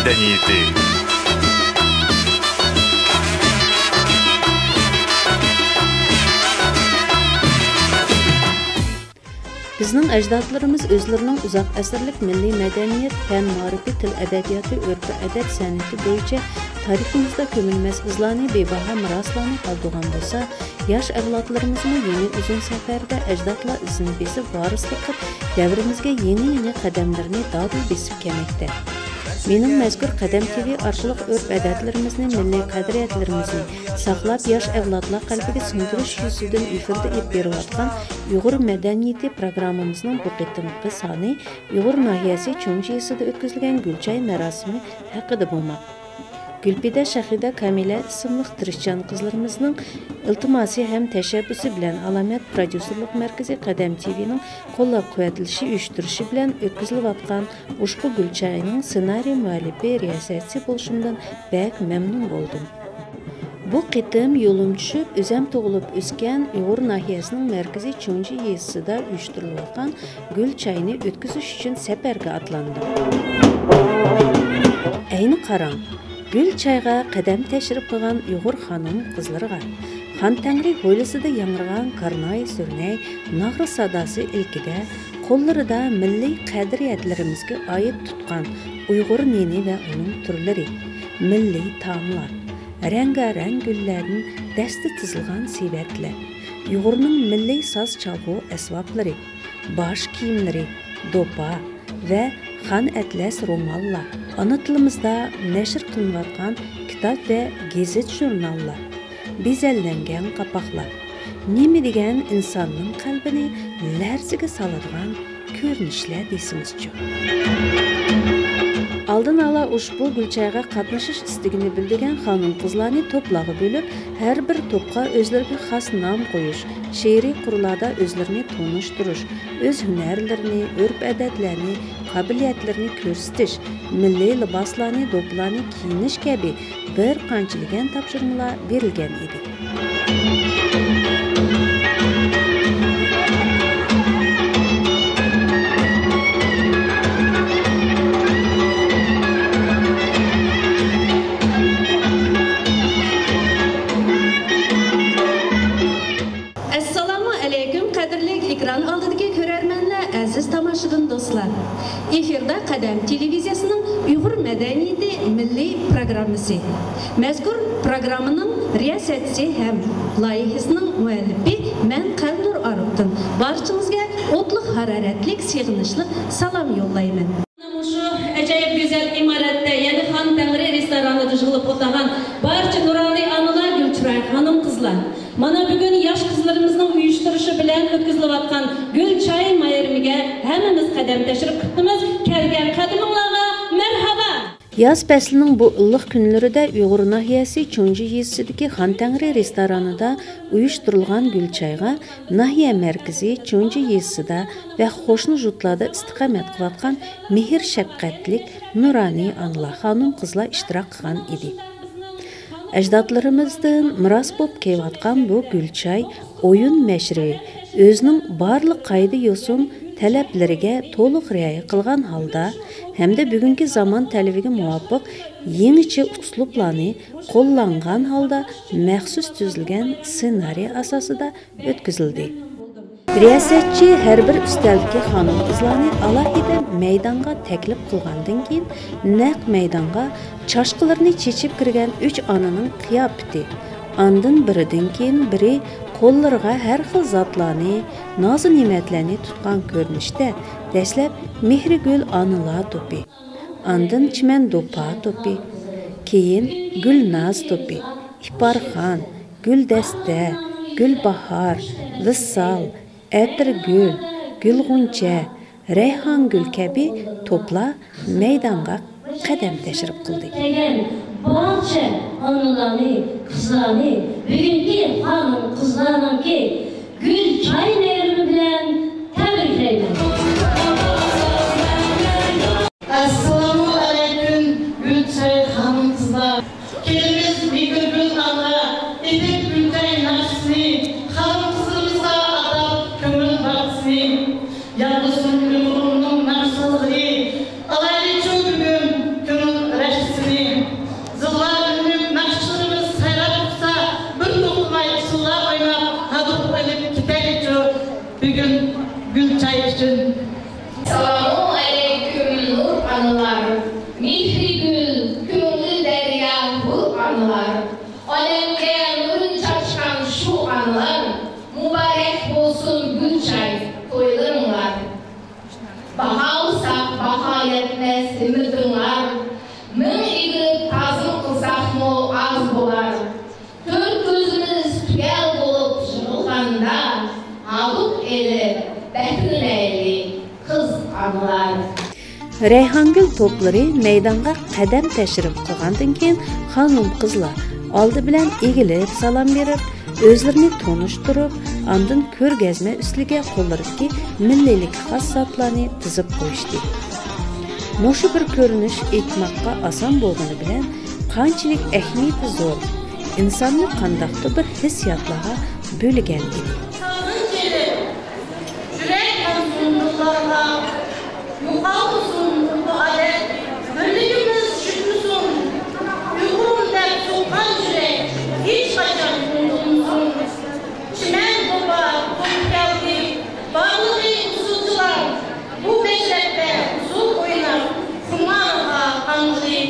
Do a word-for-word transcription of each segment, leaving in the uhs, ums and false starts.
مەدەنىيىتى. بىزنىڭ ئەجدادلىرىمىز ئۆزلىرىنىڭ ئۇزاق ئەسىرلىك مىللىي مەدەنىيەت، پەن، مائارىپى، تىل، ئەدەبىياتى، ئۆرپ-ئادەت، سەنئىتى بويىچە تارىخىمىزدا كۆمۈلمەس ئىزلارنى، بىباھا مىراسلارنى قالدۇرغان بولسا، ياش ئەۋلادلىرىمىزمۇ يېڭى ئۇزۇن سەپەردە ئەجدادلار ئىزىنى بېسىپ، ۋارىسلىق قىلىپ، دەۋرىمىزگە يېڭى-يېڭى قەدەملىرىنى دادىل بېسىپ كەلمەكتە. مېنىڭ مەزكۇر قەدەم تىۋى ئارقىلىق ئۆرپ-ئادەتلىرىمىزنى، مىللىي قەدرىيەتلىرىمىزنى ساقلاپ، ياش ئەۋلادلار قەلبىگە سىڭدۈرۈش يۈزىسىدىن ئېفىردا ئېلىپ بېرىۋاتقان ئۇيغۇر مەدەنىيىتى پروگراممىمىزنىڭ بۇ قېتىمقى سانى ئۇيغۇر ناھىيەسى چۇڭجى يېزىسىدا ئۆتكۈزۈلگەن گۈلچاي مەراسىمى ھەققىدە بولماق. گۈلپىدە شاھىدە كامىلە ئىسىملىق تىرىشچان قىزلىرىمىزنىڭ ئىلتىماسى ھەم تەشەببۇسى بىلەن ئالامەت پروديۇسېرلىق مەركىزى قەدەم تىۋىنىڭ قوللاپ-قۇۋۋەتلىشى، ئۇيۇشتۇرۇشى بىلەن ئۆتكۈزۈلۈۋاتقان ئۇشبۇ گۈلچاينىڭ سېنارىي مۇئەللىپى، رىياسەتچىسى بولۇشۇمدىن بەك مەمنۇن بولدۇم. بۇ قېتىم يولۇم چۈشۈپ، ئۆزەم تۇغۇلۇپ ئۆسكەن ئۇيغۇر ناھىيەسىنىڭ مەركىزى چۇڭجى يېزىسىدا ئۇيۇشتۇرۇلۇۋاتقان گۈل چاينى ئۆتكۈزۈش ئۈچۈن سەپەرگە ئاتلاندىم. ئەينى قاراڭ، گۈل چايغا قەدەم تەشرىپ قىلغان ئۇيغۇر خانىم قىزلىرىغا. خان تەڭرى ھويلىسىدا ياڭرىغان كارناي-سۈرنەي ناغرا ساداسى ئىلكىدە، قوللىرىدا مىللىي قەدرىيەتلىرىمىزگە ئائىت تۇتقان ئۇيغۇر نېنى ۋە ئۇنىڭ تۈرلىرى، مىللىي تائاملار، رەڭگارەڭ گۈللەردىن دەستە تىزىلغان سېۋەتلەر، ئۇيغۇرنىڭ مىللىي ساز چالغۇ ئەسۋابلىرى، باش كىيىملىرى، دوپپا ۋە خان ئەتلەس روماللار، ئانا تىلىمىزدا نەشر قىلىنىۋاتقان كىتاب ۋە گېزىت-ژۇرناللار، بېزەللەنگەن قاپاقلار، نېمە دېگەن ئىنساننىڭ قەلبىنى لەرزىگە سالىدىغان كۆرۈنۈشلەر دېسىڭىزچۇ. ئالدىن ئالا ئۇشبۇ گۈلچايغا قاتنىشىش ئىستىكىنى بىلدۈرگەن خانىم-قىزلارنى توپلارغا بۆلۈپ، ھەر بىر توپقا ئۆزلىرىگە خاس نام قويۇش، شېئىرىي قۇرلاردا ئۆزلىرىنى تونۇشتۇرۇش، ئۆز ھۈنەرلىرىنى، ئۆرپ-ئادەتلەرنى، قابىلىيەتلىرىنى كۆرسىتىش، مىللىي لىباسلارنى، دوپپىلارنى كىيىنىش كەبى بىر قانچىلىگەن تاپشۇرمىلار بېرىلگەن ئىدى. ئەسسالامۇ ئەلەيكۇم، قەدىرلىك ئېكران ئالدىدىكى كۆرەرمەنلەر، ئەزىز تاماشىبىن دوستلار! ئېفىردا قەدەم تېلېۋىزىيەسىنىڭ ئۇيغۇر مەدەنىيىتى مىللىي پروگراممىسى. مەزكۇر پروگراممىنىڭ رىياسەتچىسى ھەم لايىھىسىنىڭ مۇئەللىپى مەن قەلبىنۇر ئارۇپتىن بارچىڭىزگە ئوتلۇق ھارارەتلىك، سېغىنىشلىق سالام يوللايمەن. مانا مۇشۇ ئەجايىپ گۈزەل ئىمارەتتە، يەنى خان تەڭرى رېستورانىدا يىغىلىپ ئولتۇرغان بارچە نۇرانىي ئانىلار، گۈلچىراي خانىم-قىزلار! مانا بۈگۈن ياش قىزلىرىمىزنىڭ ئۇيۇشتۇرۇشى بىلەن ئۆتكۈزۈلۈۋاتقان گۈل چاي مەيرىمىگە ھەممىمىز قەدەم تەشرىپ قىپتىمىز. كەلگەن قەدىمىڭلارغا مەرھابا! ياز پەسلىنىڭ بۇ ئىللىق كۈنلىرىدە ئۇيغۇر ناھىيەسى چۇڭجى يېزىسىدىكى خان تەڭرى رېستورانىدا ئۇيۇشتۇرۇلغان گۈل چايغا ناھىيە مەركىزى چۇڭجى يېزىسىدا ۋە قوشنا يۇرتلاردا ئىستىقامەت قىلىۋاتقان مېھىر-شەپقەتلىك نۇرانىي ئانىلار، خانىم-قىزلار ئىشتىراك قىلغان ئىدى. ئەجدادلىرىمىزدىن مىراس بولۇپ كېلىۋاتقان بۇ گۈل چاي ئويۇن مەشرىپى ئۆزىنىڭ بارلىق قائىدە-يوسۇن تەلەپلىرىگە تولۇق رىئايە قىلغان ھالدا ھەمدە بۈگۈنكى زامان تەلىپىگە مۇۋاپىق يېڭىچە ئۇسلۇبلارنى قوللانغان ھالدا مەخسۇس تۈزۈلگەن سېنارىي ئاساسىدا ئۆتكۈزۈلدى. رىياسەتچى ھەر بىر ئۈستەلدىكى خانىم-قىزلارنى ئالاھىدە مەيدانغا تەكلىپ قىلغاندىن كېيىن، نەق مەيدانغا چاچقىلىرىنى چېچىپ كىرگەن ئۈچ ئانىنىڭ قىياپىتى، ئاندىن بىرىدىن كېيىن بىرى قوللىرىغا ھەر خىل زاتلارنى، نازۇنېمەتلەرنى تۇتقان كۆرۈنۈشتە، دەسلەپ مېھرىگۈل ئانىلار توپى، ئاندىن چىمەن دوپپا توپى، كېيىن گۈلناز توپى، ئىپارخان، گۈلدەستە، گۈلباھار، ۋىسال، ئەتىرگۈل، گۈلغۇنچە، رەيھانگۈل كەبى توپلار مەيدانغا قەدەم تەشرىپ قىلدى. كەلگەن بارچە ئانىلارنى، قىزلارنى بۈگۈنكى خانىم-قىزلارنىڭكى گۈل چاي مەيرىمى بىلەن تەبرىكلەيمەن. ئەسسالامۇ ئەلەيكۇم، گۈل چاي خانىم-قىزلار! كېلىمىز مېھرىگۈل ئانىلار، ئېتىپ گۈل چاي ناخشىسىنى، خانىم-قىزلىرىمىزغا ئاتاپ كۆڭۈل باغچىسىنى. ياڭرىسۇن ئۇيغۇرۇمنىڭ ناخشا سازلىرى، ئالايلىچۇ بۈگۈن كۆڭۈل رەش گۈل، گۈل چاي ئۈچۈن. ئەسسالامۇ ئەلەيكۇم نۇر ئانىلار، مېھرى گۈل، كۆڭلى دەريا ھۇر ئانىلار. ئالەمگە نۇرىنى چاچقان شۇ ئانىلار، مۇبارەك بولسۇن گۈل چاي تويلىرىڭلار. باھالىساق باھا يەتمەس ھىممىتىڭلار، مىڭ ئېگىلىپ تازىم قىلساقمۇ ئاز بولار. تۆت كۆزىمىز تۈگەل بولۇپ يىغلىغاندا، ھاۋۇق ئېلىپ بەھرىلەيلى قىز ئانىلار. رەيھانگۈل توپلىرى مەيدانغا قەدەم تەشرىپ قىلغاندىن كېيىن، خانىم-قىزلار ئالدى بىلەن ئېگىلىپ سالام بېرىپ، ئۆزلىرىنى تونۇشتۇرۇپ، ئاندىن كۆرگەزمە ئۈستىلىگە قوللىرىدىكى مىللىيلىككە خاس زاتلارنى تىزىپ قويۇشتى. مۇشۇ بىر كۆرۈنۈش ئېيتماققا ئاسان بولغىنى بىلەن، قانچىلىك ئەھمىيىتى زور، ئىنساننى قانداقتۇر بىر ھېسسىياتلارغا بۆلگەن ئىدى. سازىنى چېلىپ، يۈرەك قانسۇن يوللارغا، يوقالمىسۇن بۇ ئادەت، بىرلىكىمىز چۈشمىسۇن. ئۇيغۇرۇم دەپ سوققان يۈرەك ھېچقاچان ئۇنتۇلمىسۇن. چىمەن توپا توپ كەلدى، بارلىقى ئۇسسۇلچىلار، بۇ مەشرەپتە ئۇسسۇل ئويناپ، خۇمارغا قانغىلى.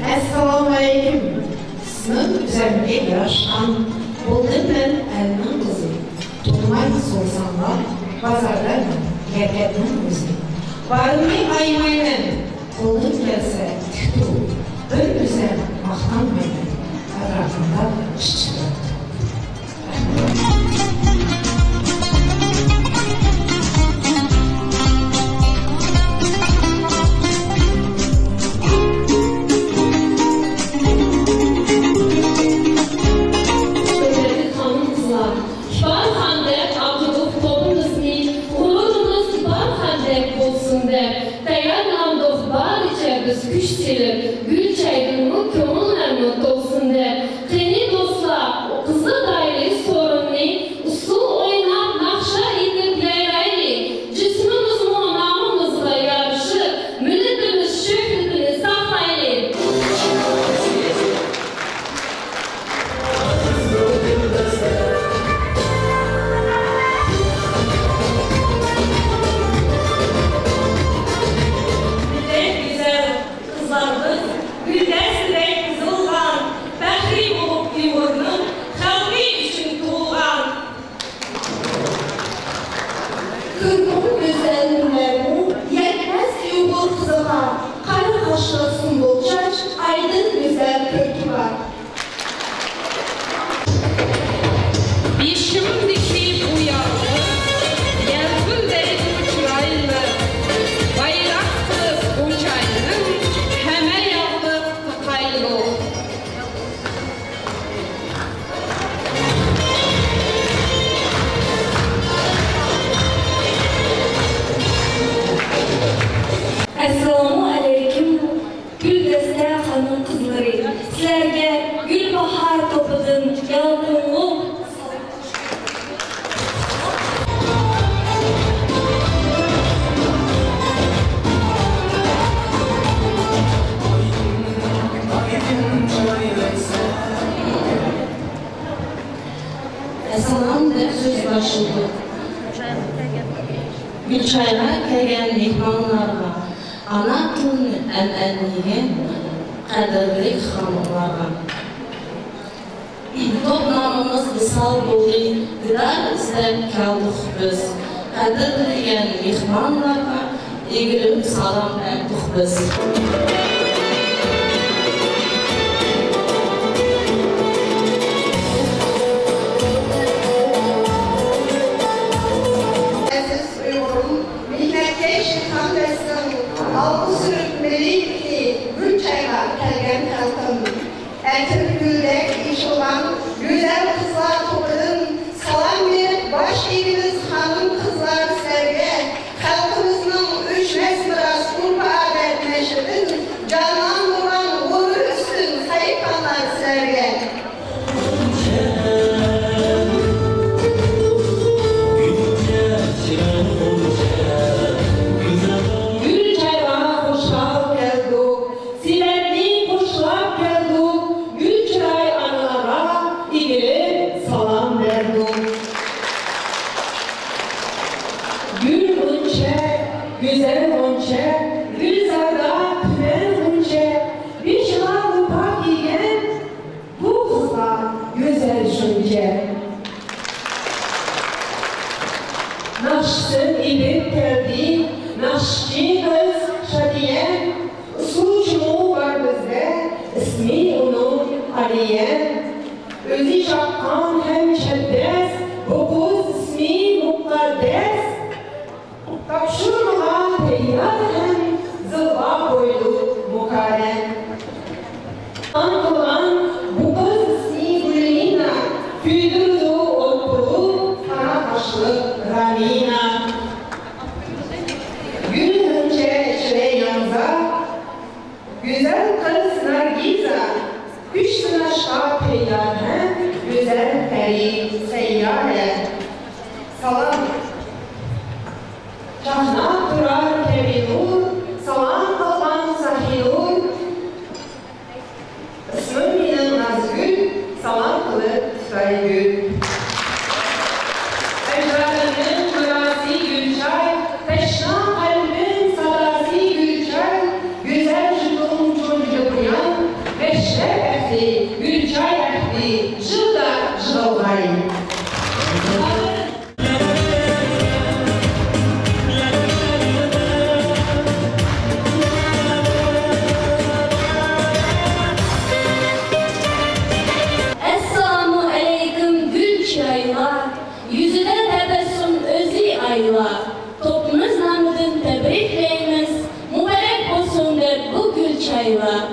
ئەسسالامۇئەلەيكۇم. ئىسمىم ئۆزۈمگە ياراشقان، بولدۇم مەن ئەلنىڭ قىزى. تونۇماي سورىساڭلار، بازاردا مەن ھەرىكەتنىڭ ئۆزى. بارىمنى ئايىمايمەن، قولدىن كەلسە تىك تۇرۇپ، بىر ئۆزۈم ماختانمايمەن، ئەتراپىمدا ئىشچى بار. بارخان دەپ ئاتىدۇق توپىمىزنى، غۇرۇرىمىز بارخان دەپ بولسۇن دەپ تەييارلاندۇق بارىچە بىز كۈچ سېلىپ، گۈل چايدىنمۇ كۆڭۈللەرمۇ تولسۇن دەپ. قېنى دوستلار، قىزىقايلى سورۇننى، ئۇسسۇل ئويناپ، ناخشا ئېيتىپ يايرايلى. جىسمىمىزمۇ نامىمىزغا يارىشىپ، مىللىتىمىز شۆھرىتىنى ساقلايلى. بىزدەك گۈزەل قىزلارمىز، گۈلدەستىدەك قىزىلغان، پەخرى بولۇپ ئۇيغۇرنىڭ خەلقى ئۈچۈن تۇغۇلغان. كىرپىكىڭ گۈزەل ھۈنەرمۇ يەتمەس ئۇيغۇر قىزىغا، قارا قاشلىق سۇمبۇل چاچ، ئايدىن گۈزەل كۆركى بار. بېشىمدىكى بۇ ياغلىق يەلپۈلدەيدۇ چىرايلىق، بايراق قىلىپ بۇ چاينىڭ ھەممە ياغلىق تاقايلۇق. ئەسسالامۇ ئەلەيكۇم، گۈلدەستە خانىم-قىزلىرى، سىلەرگە گۈلباھار توپىدىن يالقۇنلۇق ئەسسالام دەپ سۆز باشلىدۇق. گۈلچايغا كەلگەن مېھمانلارغا، ئانا تىلنى ئەنئەنىگە، قەدىرلىك خانىملارغا. توپ نامىمىز ۋىسال بولدى، دىدار ئىزدەپ كەلدۇق بىز. قەدىرلىگەن مېھمانلارغا ئېگىلىپ سالام بەردۇق بىز. ئەزىز ئۇيغۇرۇم، مېھنەتكەش ئىلھامبەستىڭ، ئالغا سۈرۈپ مىللىيلىكنى، گۈل چايغا كەلگەن خەلقىم. ئەتىر گۈلدەك ئېچىلغان گۈزەل قىزلار توپىدىن سالام بېرىپ باش ئېگىمىز خانىم-قىزلار سىلەرگە. خەلقىمىزنىڭ ئۆچمەس مىراس، ئۇرپ-ئادەت نەشرىدىن جانلاندۇرغان غۇرۇر ئۈستۈن ساھىبخانلار سىلەرگە. غۇنچە، گۈلزاردا تۈمەن غۇنچە، بېشىغا لوپا كىيگەن بۇ قىزلار گۈزەل شۇنچە. ناخشىسىنى ئېلىپ كەلدى ناخشىچى قىز شادىيە. ئۇسسۇلچىمۇ بار بىزدە، ئىسمى ئۇنىڭ ئالىيە. ئۆزى چاققان ھەم چەبدەس، بۇ قىز ئىسمى مۇقەددەس. تاپشۇرمىغان تەييار ھەم زىلۋا بويلۇق مۇكارەم. ئان قىلغان بۇ قىز ئىسمى گۈللىنا، كۆيدۈرىدۇ ئوتتۇرۇق قارا قاشلىق رامىنا. گۈل غۇنچە ئىچرە ياڭزا، گۈزەل قىز نارگىزا، كۈچ سىناشقا تەييار ھەم گۈزەل پەرى سەييارە. سالام. چاقناپ تۇرار كەبى نۇر، سالام قىلغان ساھىي نۇر. ئىسمىم مېنىڭ نازگۈل، سالام قىلىپ تۇتاي گۈل. ئەجدادىمنىڭ مىراسى گۈلچاي، تەشنا قەلبىم ساداسى گۈلچاي، گۈزەل جۇتۇڭ تۇنجى بۇيان، مەشرەپ ئەھلى، گۈلچاي ئەھلى، جىلدا جىغىلغاي. ئەسسالامۇ ئەلەيكۇم گۈل چىرايلار، يۈزىدە تەبەسسۇم ئۆزى ئايلار. توپىمىز نامىدىن تەبرىكلەيمىز، مۇبارەك بولسۇن دەپ بۇ گۈل چايلار.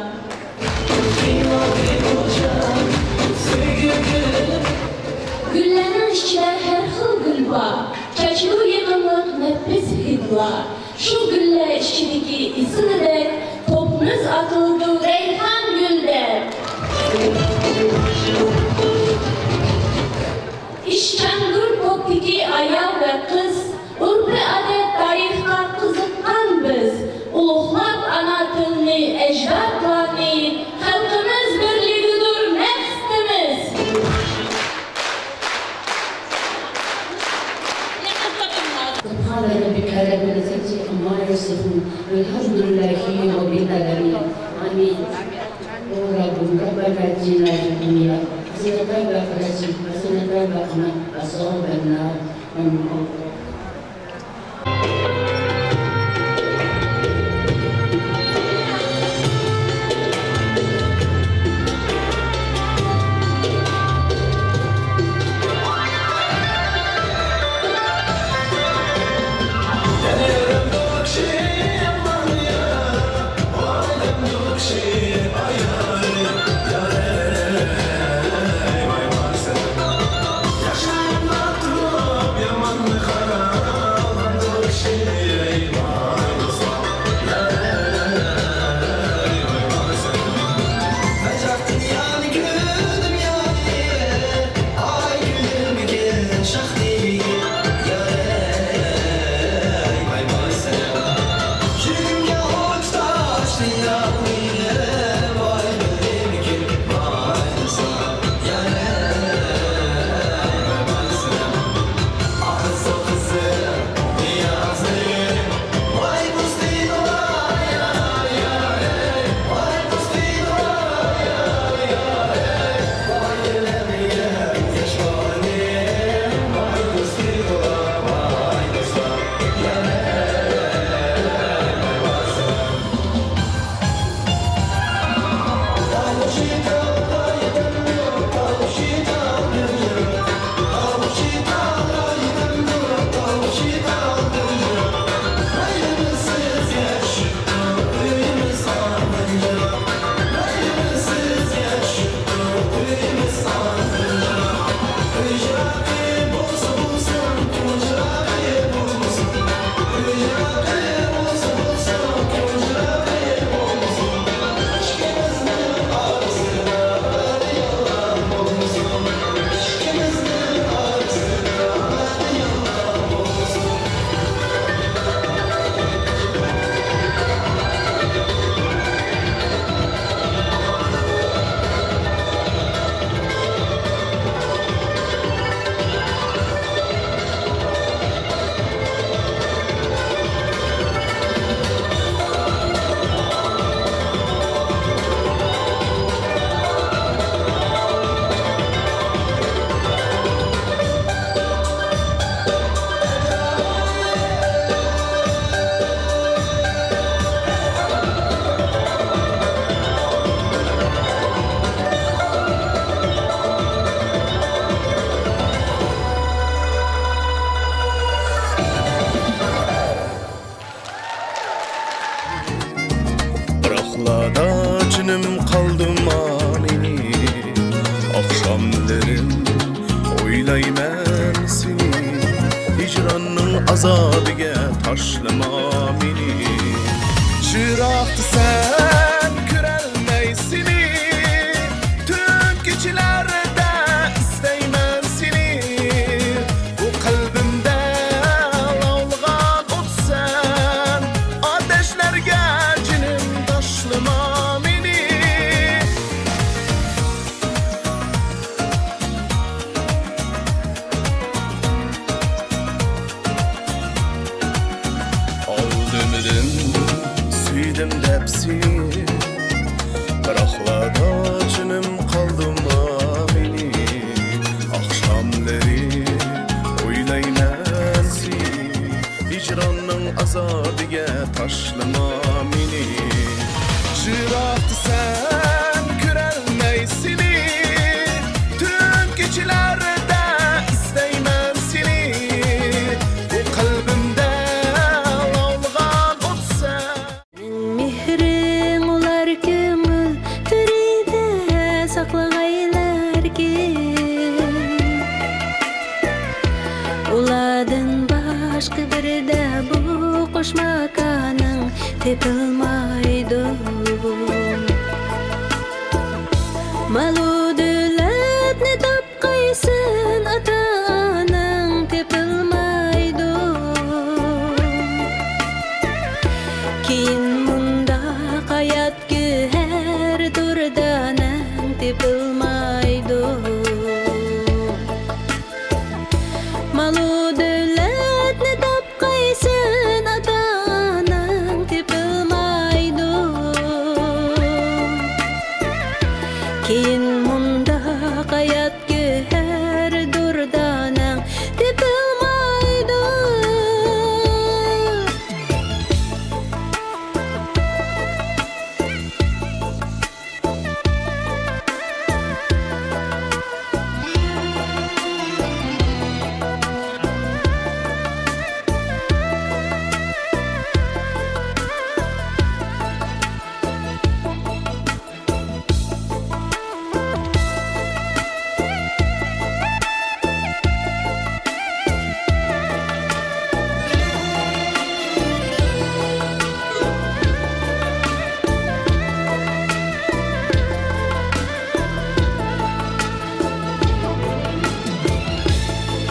گۈللەرنىڭ ئىچىدە ھەر خىل گۈل بار، چاچىدۇ يېقىملىق نەپىس ھىدلار. شۇ گۈللەر ئىچىدىكى ئېسىلىدەك، توپىمىز ئاتىلىدۇ رەيھان گۈل دەپ. ئىشچاندۇر توپتىكى ئايال ۋە قىز، ئۆرپ-ئادەت، تارىخقا قىزىققان بىز. ئۇلۇغلاپ ئانا تىلنى، ئەجدادلارنى، خەلقىمىز بىرلىكىدۇر مەقسىتىمىز. سبحان ربك رب العزة عما يصفون، والحمد لله رب العالمين. آمين. رب ربنا آتنا في الدنيا حسنة وفي الآخرة حسنة وقنا عذاب النار. آمين. قالدىما مېنى، ئاخشاملىرىم ئويلايمەن سېنى، ھىجراننىڭ ئازابىگە تاشلىما مېنى. يىراقتا سەن كۆرەلمەي سېنى، تۈن كېچىلەردە ئىزدەيمەن سېنى. بۇ قەلبىمدە لاۋلىغان ئوتسەن، ئاتەشلەرگە جېنىم تاشلىما مېنى. ئالدىمدىن سۆيدۈم دەپ سېنى، بىراقلا جېنىم قالدىما مېنى. ئاخشاملىرى ئويلايمەن سېنى، ھىجراننىڭ ئازابىگە تاشلىما مېنى. يىراقتا سەن كۆرەلمەي سېنى، تۈن كېچىلەردە ئىزدەيمەن سېنى. بۇ قەلبىمدە لاۋلىغان ئوتسەن. مېنىڭ مېھرىم ئۇلار كۆڭۈل تۆرىدە ساقلىغايلاركىن. ئۇلاردىن باشقا بىردە بۇ قوش ماكانىڭ تېپىلمايدۇ. مالۇ دۆلەتنى تاپ قايسىن ئاتا-ئاناڭ تېپىلمايدۇ. كېيىن مۇنداق ھايات گۆھەر دۇردانەڭ تېپىلمايدۇ. مالۇ دۆلەتنى تاپ قايسىن ئاتا-ئاناڭ تېپىلمايدۇ. كېيىن مۇنداق ھايات گۆھەر دۇردانەڭ تېپىلمايدۇ.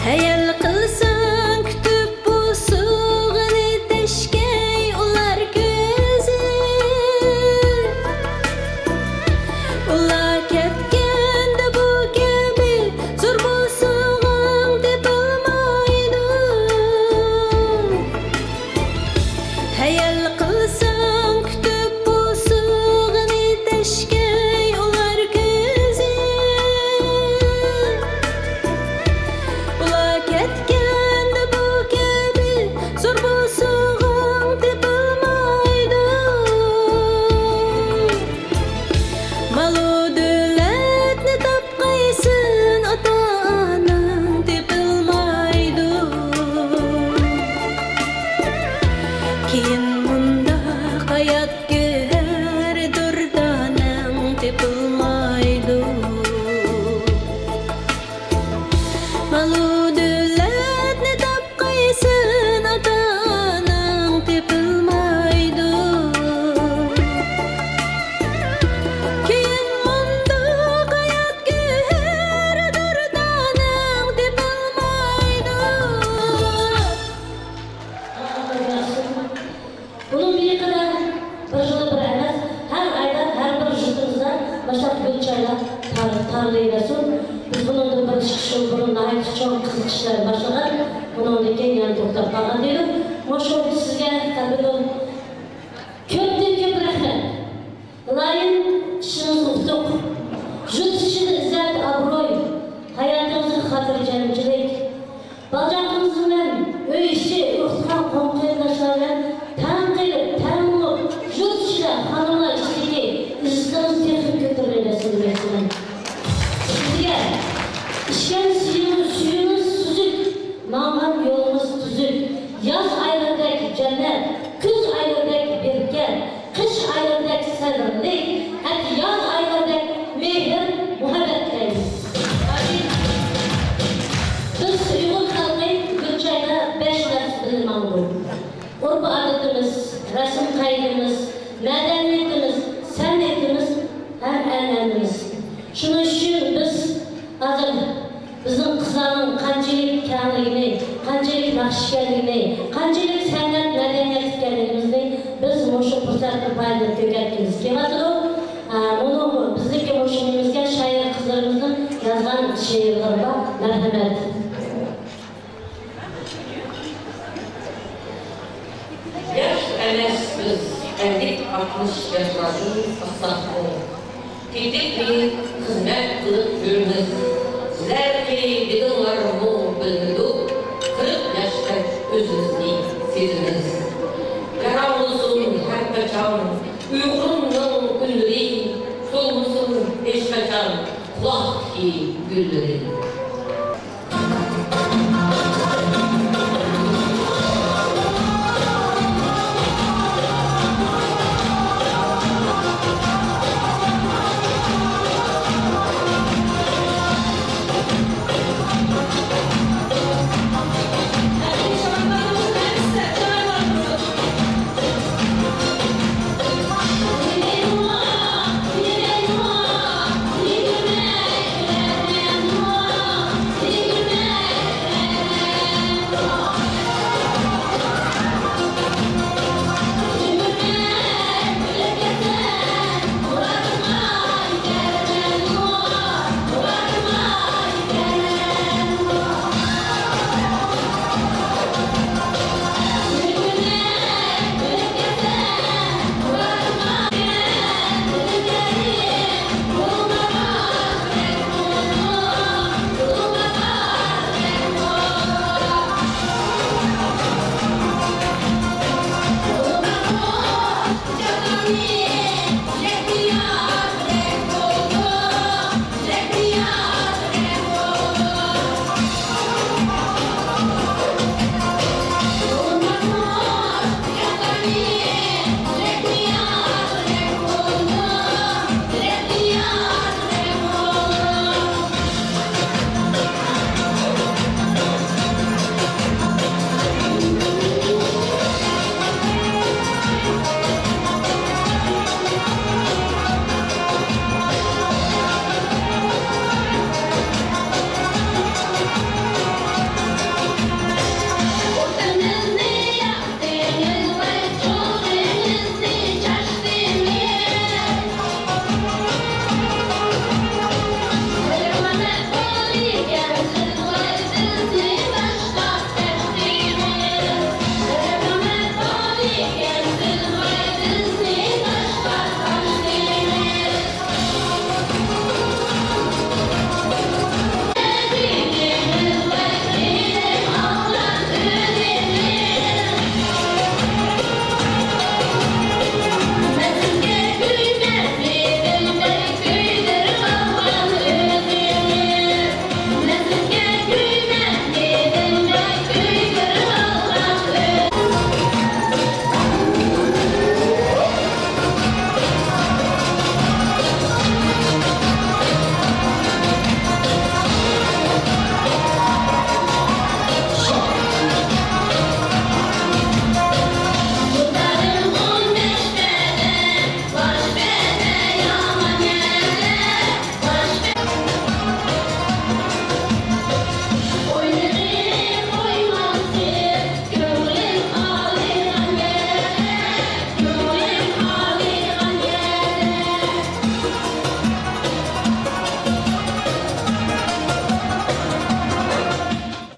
ھەيەل قىلساڭ كۈتۈپ بۇ سوغىنى تەشكەي ئۇلار كۆزى. ئۇلار كەتكەندە بۇ كەبى زور بۇ سوغاڭ تېپىلمايدۇ. ھەيەل قىلساڭ كۈتۈپ بۇ سوغىنى تەشكەي ئۇلار كۆزى. ئۇلار كەتكەندە بۇ كەبى زور بۇ سوغاڭ تېپىلمايدۇ. مالۇ دۆلەتنى تاپ قايسىن ئاتا-ئاناڭ تېپىلمايدۇ. كېيىن مۇنداق ھايات گۆھەر دۇردانەڭ تېپىلمايدۇ. مالۇ دۆلەتنى تاپ قايسىن ئاتا-ئاناڭ تېپىلمايدۇ. كېيىن مۇنداق ھايات گۆھەر دۇردانەڭ تېپىلمايدۇ. بۇنىڭ مىيىقىدا بىر يىلدا بىر ئەمەس، ھەر ئايدا، ھەر بىر يۇرتىمىزدا ماشۇنداق گۈل چايلار تار-، تارلىۋەرسۇن. بىز بۇنىڭدىن بىر چىقىش يولى بۇرۇن ناھايىتى چوڭ قىزىقىشلار باشلىغان، بۇنىڭدىن كېيىن يەنە توختاپ قالغان دېدۇم. مۇشۇ سىزگە قەلبىدىن كۆپتىن كۆپ رەھمەت. ئىلاھىم، ئىشىڭىزغا ئۇتۇق، يۇرت ئىچىدە ئىززەت، ئابرۇي، ھاياتىڭىزغا خاتىرجەمچىلىك. بالىچاقىڭىز بىلەن ئۆي ئىچى، ئۇرۇق-تۇغقان، قېرىنداشلار بىلەن تەڭ قېلىپ، تەڭ بولۇپ، يۇرت ئىچىدە، خانىملار ئىچىدىكى ئىززىتىڭىز تېخىمۇ كۆتۈرۈلسۇن دېمەكچىمەن. سىزگە ئىچكەن سۈيىڭىز، سۈيىڭىز سۈزۈك، ماڭغان يولىڭىز تۈزۈك. ياز ئايلىرىدەك جەننەت، كۈز ئاي مەدەنىيىتىمىز، سەنئىتىمىز ھەم ئەنئەنىمىز. شۇنىڭ ئۈچۈن بىز ھازىر بىزنىڭ قىزلارنىڭ قانچىلىك كەڭلىكىنى، قانچىلىك ناخشا ئىكەنلىكىنى، قانچىلىك سەنئەت، مەدەنىيەت ئىكەنلىكىمىزنى بىز مۇشۇ پۇرسەتتىن پايدىلىنىپ كۆرسەتكىمىز كېلىۋاتىدۇ. ئە، مۇنۇ بىزنىڭكى مۇشۇ نېمىمىزگە، شائىر قىزلىرىمىزنىڭ يازغان شېئىرلىرى بار. مەرھەمەت. ياش ئەمەس بىز، ئەللىك ئاتمىش ياشلاردىن ئاسساقمۇ، تېتىپ خىزمەت قىلىپ يۈرىمىز. بىزلەرنى دېدىڭلارمۇ بىلمىدۇق، قىرىق ياشتەك ئۆزىمىزنى سېزىمىز. ياراڭلىسۇن ھەر قاچان ئۇيغۇرۇمنىڭ ئۈنلىرى، سولمىسۇن ھېچقاچان قۇلاقتىكى گۈللىرى.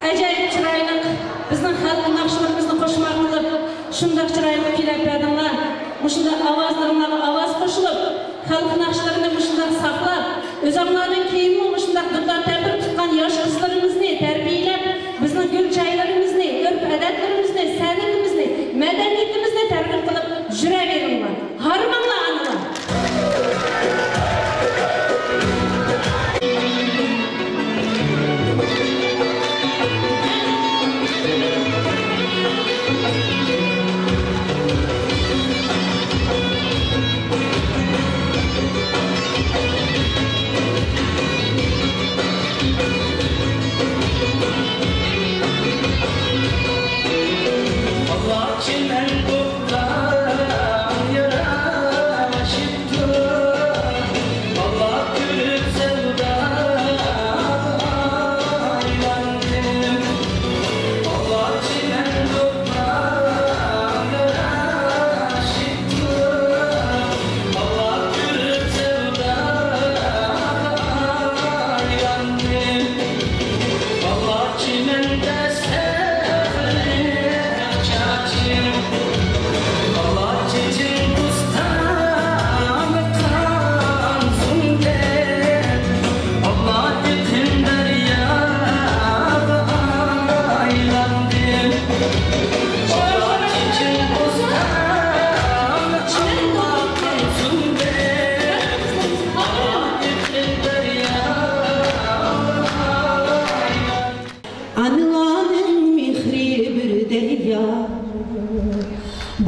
ئاجايىپ چىرايلىق، بىزنىڭ خەلق ناخشىلىرىمىزنى قوشماق قىلىپ، شۇنداق چىرايلىق كۈيلەپ بەردىڭلار. مۇشۇنداق ئاۋازلىرىڭلارغا ئاۋاز قوشۇلۇپ، خەلق ناخشىلىرىنى مۇشۇنداق ساقلاپ، ئۆزۈڭلاردىن كېيىنمۇ مۇشۇنداق دۇتار تەمبۇر تۇتقان ياش قىزلىرىمىزنى تەربىيەلەپ، بىزنىڭ گۈل چايلىرىمىزنى، ئۆرپ-ئادەتلىرىمىزنى، سەنئىتىمىزنى، مەدەنىيىتىمىزنى تەرغىب قىلىپ يۈرەۋېرىڭلار. ھارماڭلار ئانىلار!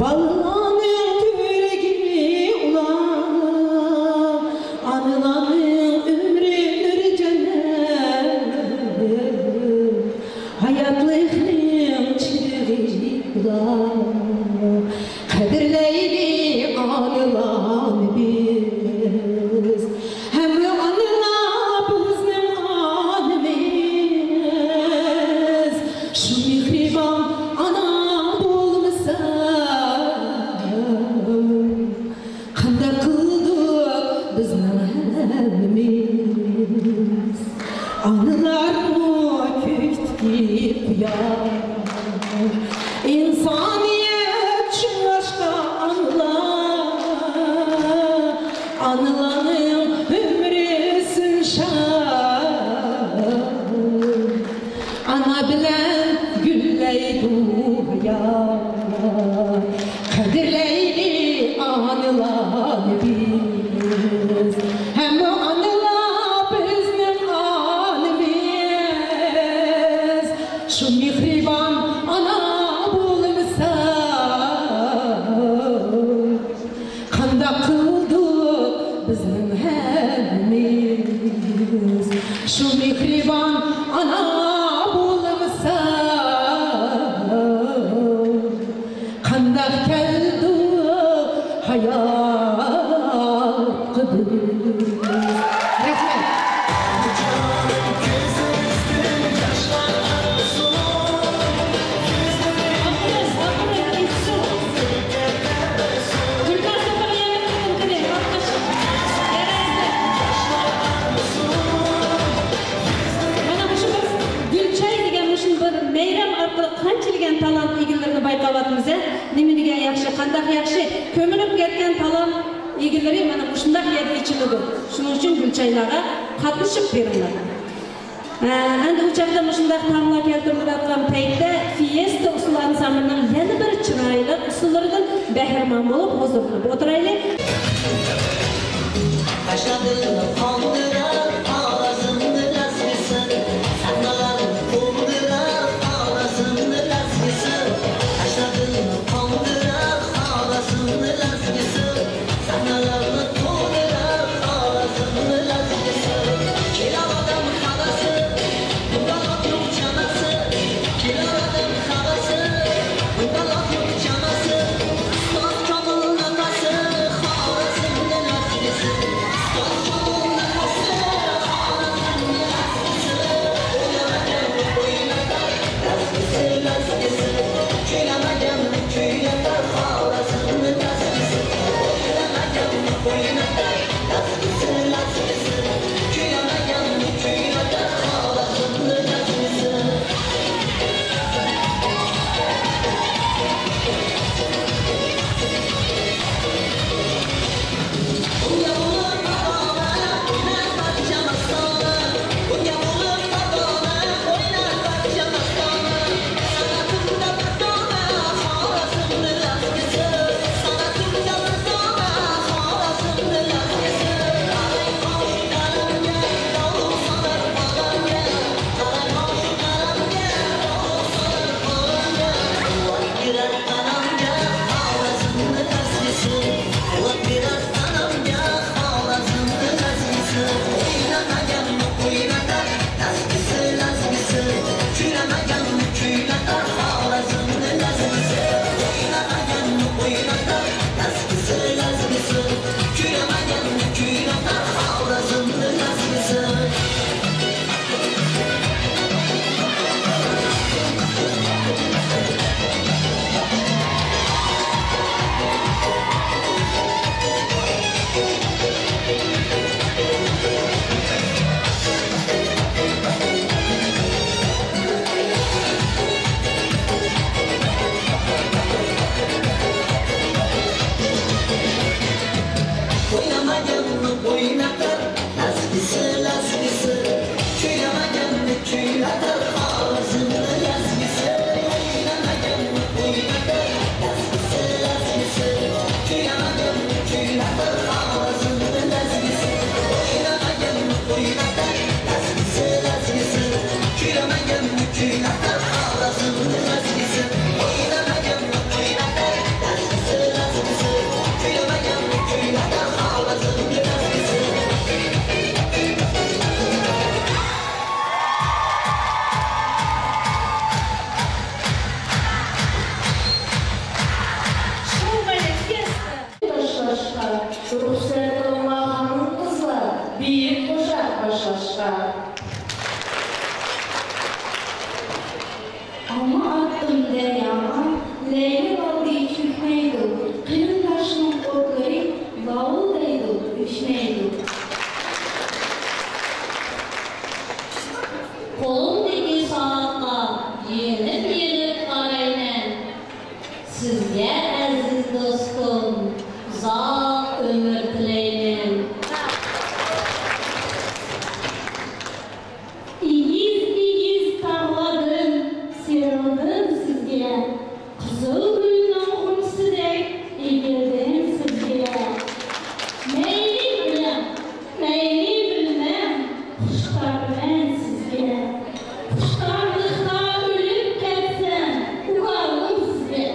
بالىلارنىڭ كۆركى ئۇلار، ئانىلارنىڭ ئۆمرى نۇر جەننەت. ھاياتلىقنىڭ چىرىغى ئۇلار، قەدىرلەيلى ئانىلارنى بىز. ھەممە ئانىلار بىزنىڭ ئانىمىز. شۇ مېھرىبان ئانا بولمىسا، قانداق قىلدۇق بىزنىڭ ھەممىمىز؟ ئانىلارمۇ كۆكتىكى قۇياش. ئىنسانىيەت شۇڭلاشقا ئانىلار، ئانىلارنىڭ ئۆمرى سۇن شاد. ئانا بىلەن گۈللەيدۇ ھايات. قەدىرلەيلى ئانىلارنى بىز. ھەممە ئانىلار بىزنىڭ ئانىمىز. شۇ مېھرىبان ئانا بولمىسا، قانداق قىلدۇق بىزنىڭ ھەممىمىز؟ شۇ مېھرىبان ئانا بولمىسا، قانداق كەلدۇق ھاياتقا بىز؟ رەھمەت. مانا مۇشۇ بىر گۈلچاي دېگەن مۇشۇ بىر مەيرەم ئارقىلىق قانچىلىگەن تالانت ئىگىلىرىنى بايقاۋاتىمىز ھە. نېمە دېگەن ياخشى، قانداق ياخشى. كۆمۈلۈپ كەتكەن تالانت ئىگىلىرى مانا مۇشۇنداق يەردە ئېچىلىدۇ. شۇنىڭ ئۈچۈن گۈلچايلارغا قاتنىشىپ بېرىڭلار. ئە، ئەمدى ئۇ چاغدا مۇشۇنداق تاملار كەلتۈرۈلۈۋاتقان پەيتتە فىيېستا ئۇسسۇل ئانسامبىلىنىڭ يەنە بىر چىرايلىق ئۇسسۇللىرىدىن بەھرىمەن بولۇپ ھۇزۇرلىنىپ ئولتۇرايلى. رۇخسەت قىلىڭلار خانىم-قىزلار، بېيىك قوشاق باشلاشقا. ئالما ئاتتىم دەرياغا، لەيلى ۋادى چۆكمەيدۇ، قېرىنداشنىڭ ئوتلىرى لاۋۇلدايدۇ، ئۆچمەيدۇ. قولۇمدىكى سائەتكە يېنىپ-يېنىپ قارايمەن. سىزگە، ئەزىز دوستۇم، ئۇزاق ئۆمۈر تىلەيمەن. ئېگىز-ئېگىز تاغلاردىن سېرىلدىم سىزگە، قىزىل گۈلنىڭ غۇنچىسىدەك ئېگىلدىم سىزگە. مەيلى بىلىڭ، مەيلى بىلمەڭ، خۇشتارمەن سىزگە. خۇشتارلىقتا ئۆلۈپ كەتسەم، ئۇكالىم سىزگە.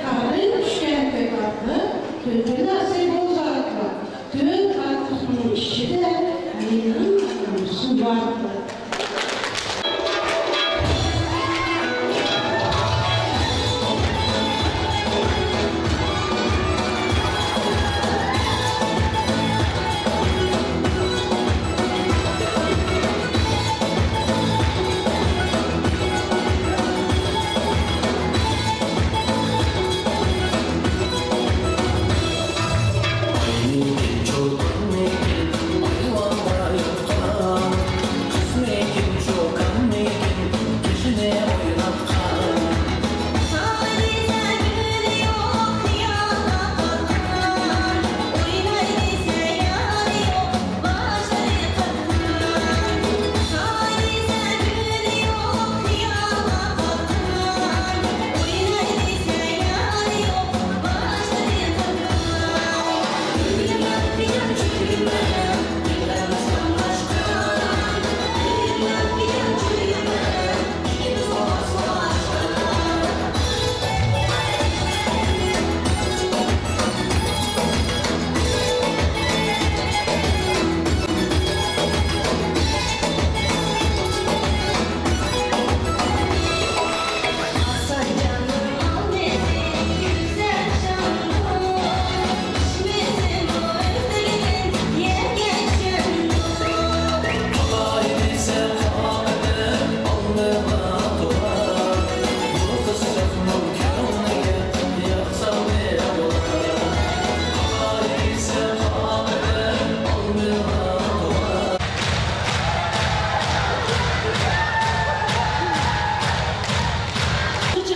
تاغدىن چۈشكەن تۆت ئاتلىق، تۆت نەرسە بولغان ئاتلىق. تۆت ئاتلىقنىڭ ئىچىدە مېنىڭ ئاتىم سۇ ئاتلىق.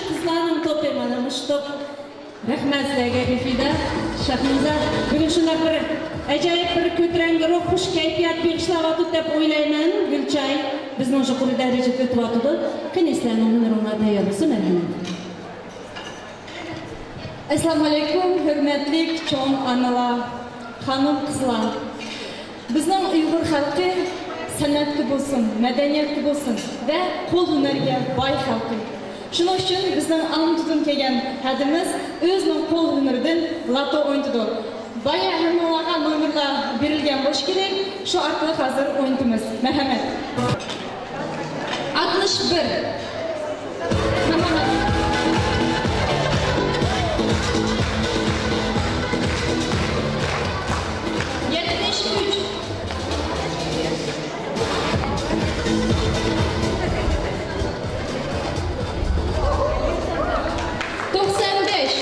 قىزلارنىڭ توپى مانا مۇشۇ توپ. رەھمەت سىلەرگە، رىفىدە، شەھنازا. بۈگۈن شۇنداق بىر ئاجايىپ بىر كۆتۈرەڭگۈ روھ، خۇش كەيپىيات بېغىشلاۋاتىدۇ دەپ ئويلايمەن. گۈلچاي بىزنىڭ يۇقىرى دەرىجىدە ئۆتۈۋاتىدۇ. قېنى، سىلەرنىڭ ھۈنىرىڭلار تەييار بولسا، مەرھەمەت. ئەسسالامۇئەلەيكۇم، ھۆرمەتلىك چوڭ ئانىلار، خانىم-قىزلار. بىزنىڭ ئۇيغۇر خەلقى سەنئەتكە بولسۇن، مەدەنىيەتكە بولسۇن ۋە قول ھۈنەرگە باي خەلقى. شۇنىڭ ئۈچۈن بىزنىڭ ئالمۇتىدىن كەلگەن ھەدىمىز ئۆزىنىڭ قول ھۈنىرىدىن لاتو ئوينىتىدۇ. بايا ھەممىڭلارغا نومۇرلار بېرىلگەن بولۇشى كېرەك، شۇ ئارقىلىق ھازىر ئوينىتىمىز. مەرھەمەت. ئاتمىش بىر. يەتمىش ئۈچ. توقسان بەش.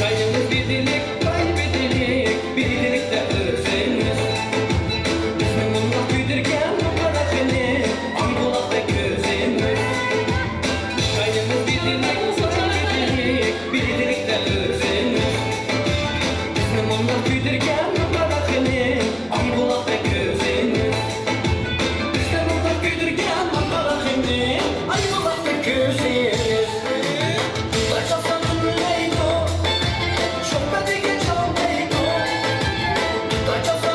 ئىككىمىز بىردىنلىك، باي بىردىنلىك، بىردىنلىكتە ئۆزىمىز. بىزنى مۇنداق كۆيدۈرگەن قارا خېنىم، ئايبۇلاقتەك كۆزىمىز. ئىككىمىز بىردىنلىك، باي بىردىنلىك، بىردىنلىكتە ئۆزىمىز. بىزنى مۇنداق كۆيدۈرگەن قارا خېنىم، ئايبۇلاقتەك كۆزىمىز. بىزنى مۇنداق كۆيدۈرگەن قارا خېنىم، ئايبۇلاقتەك كۆزىمىز. دۇتار چالسا ئۈنلەيدۇ، شوپا دېگەن چالمايدۇ. دۇتار چالسا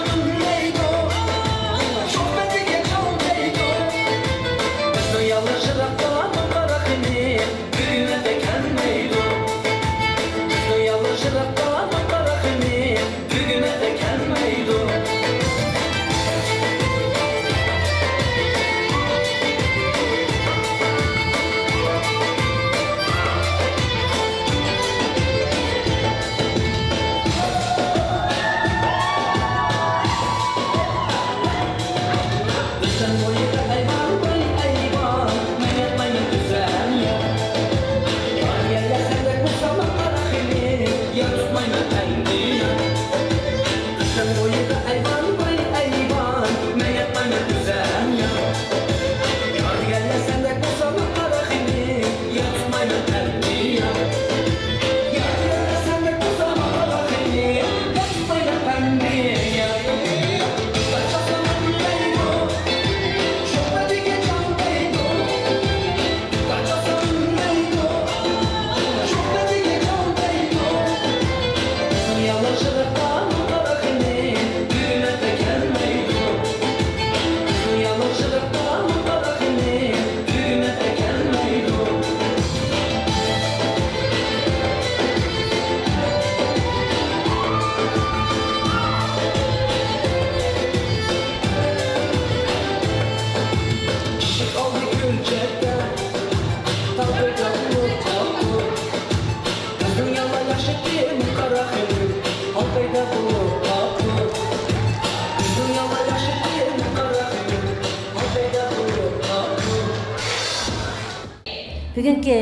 بۈگۈنكى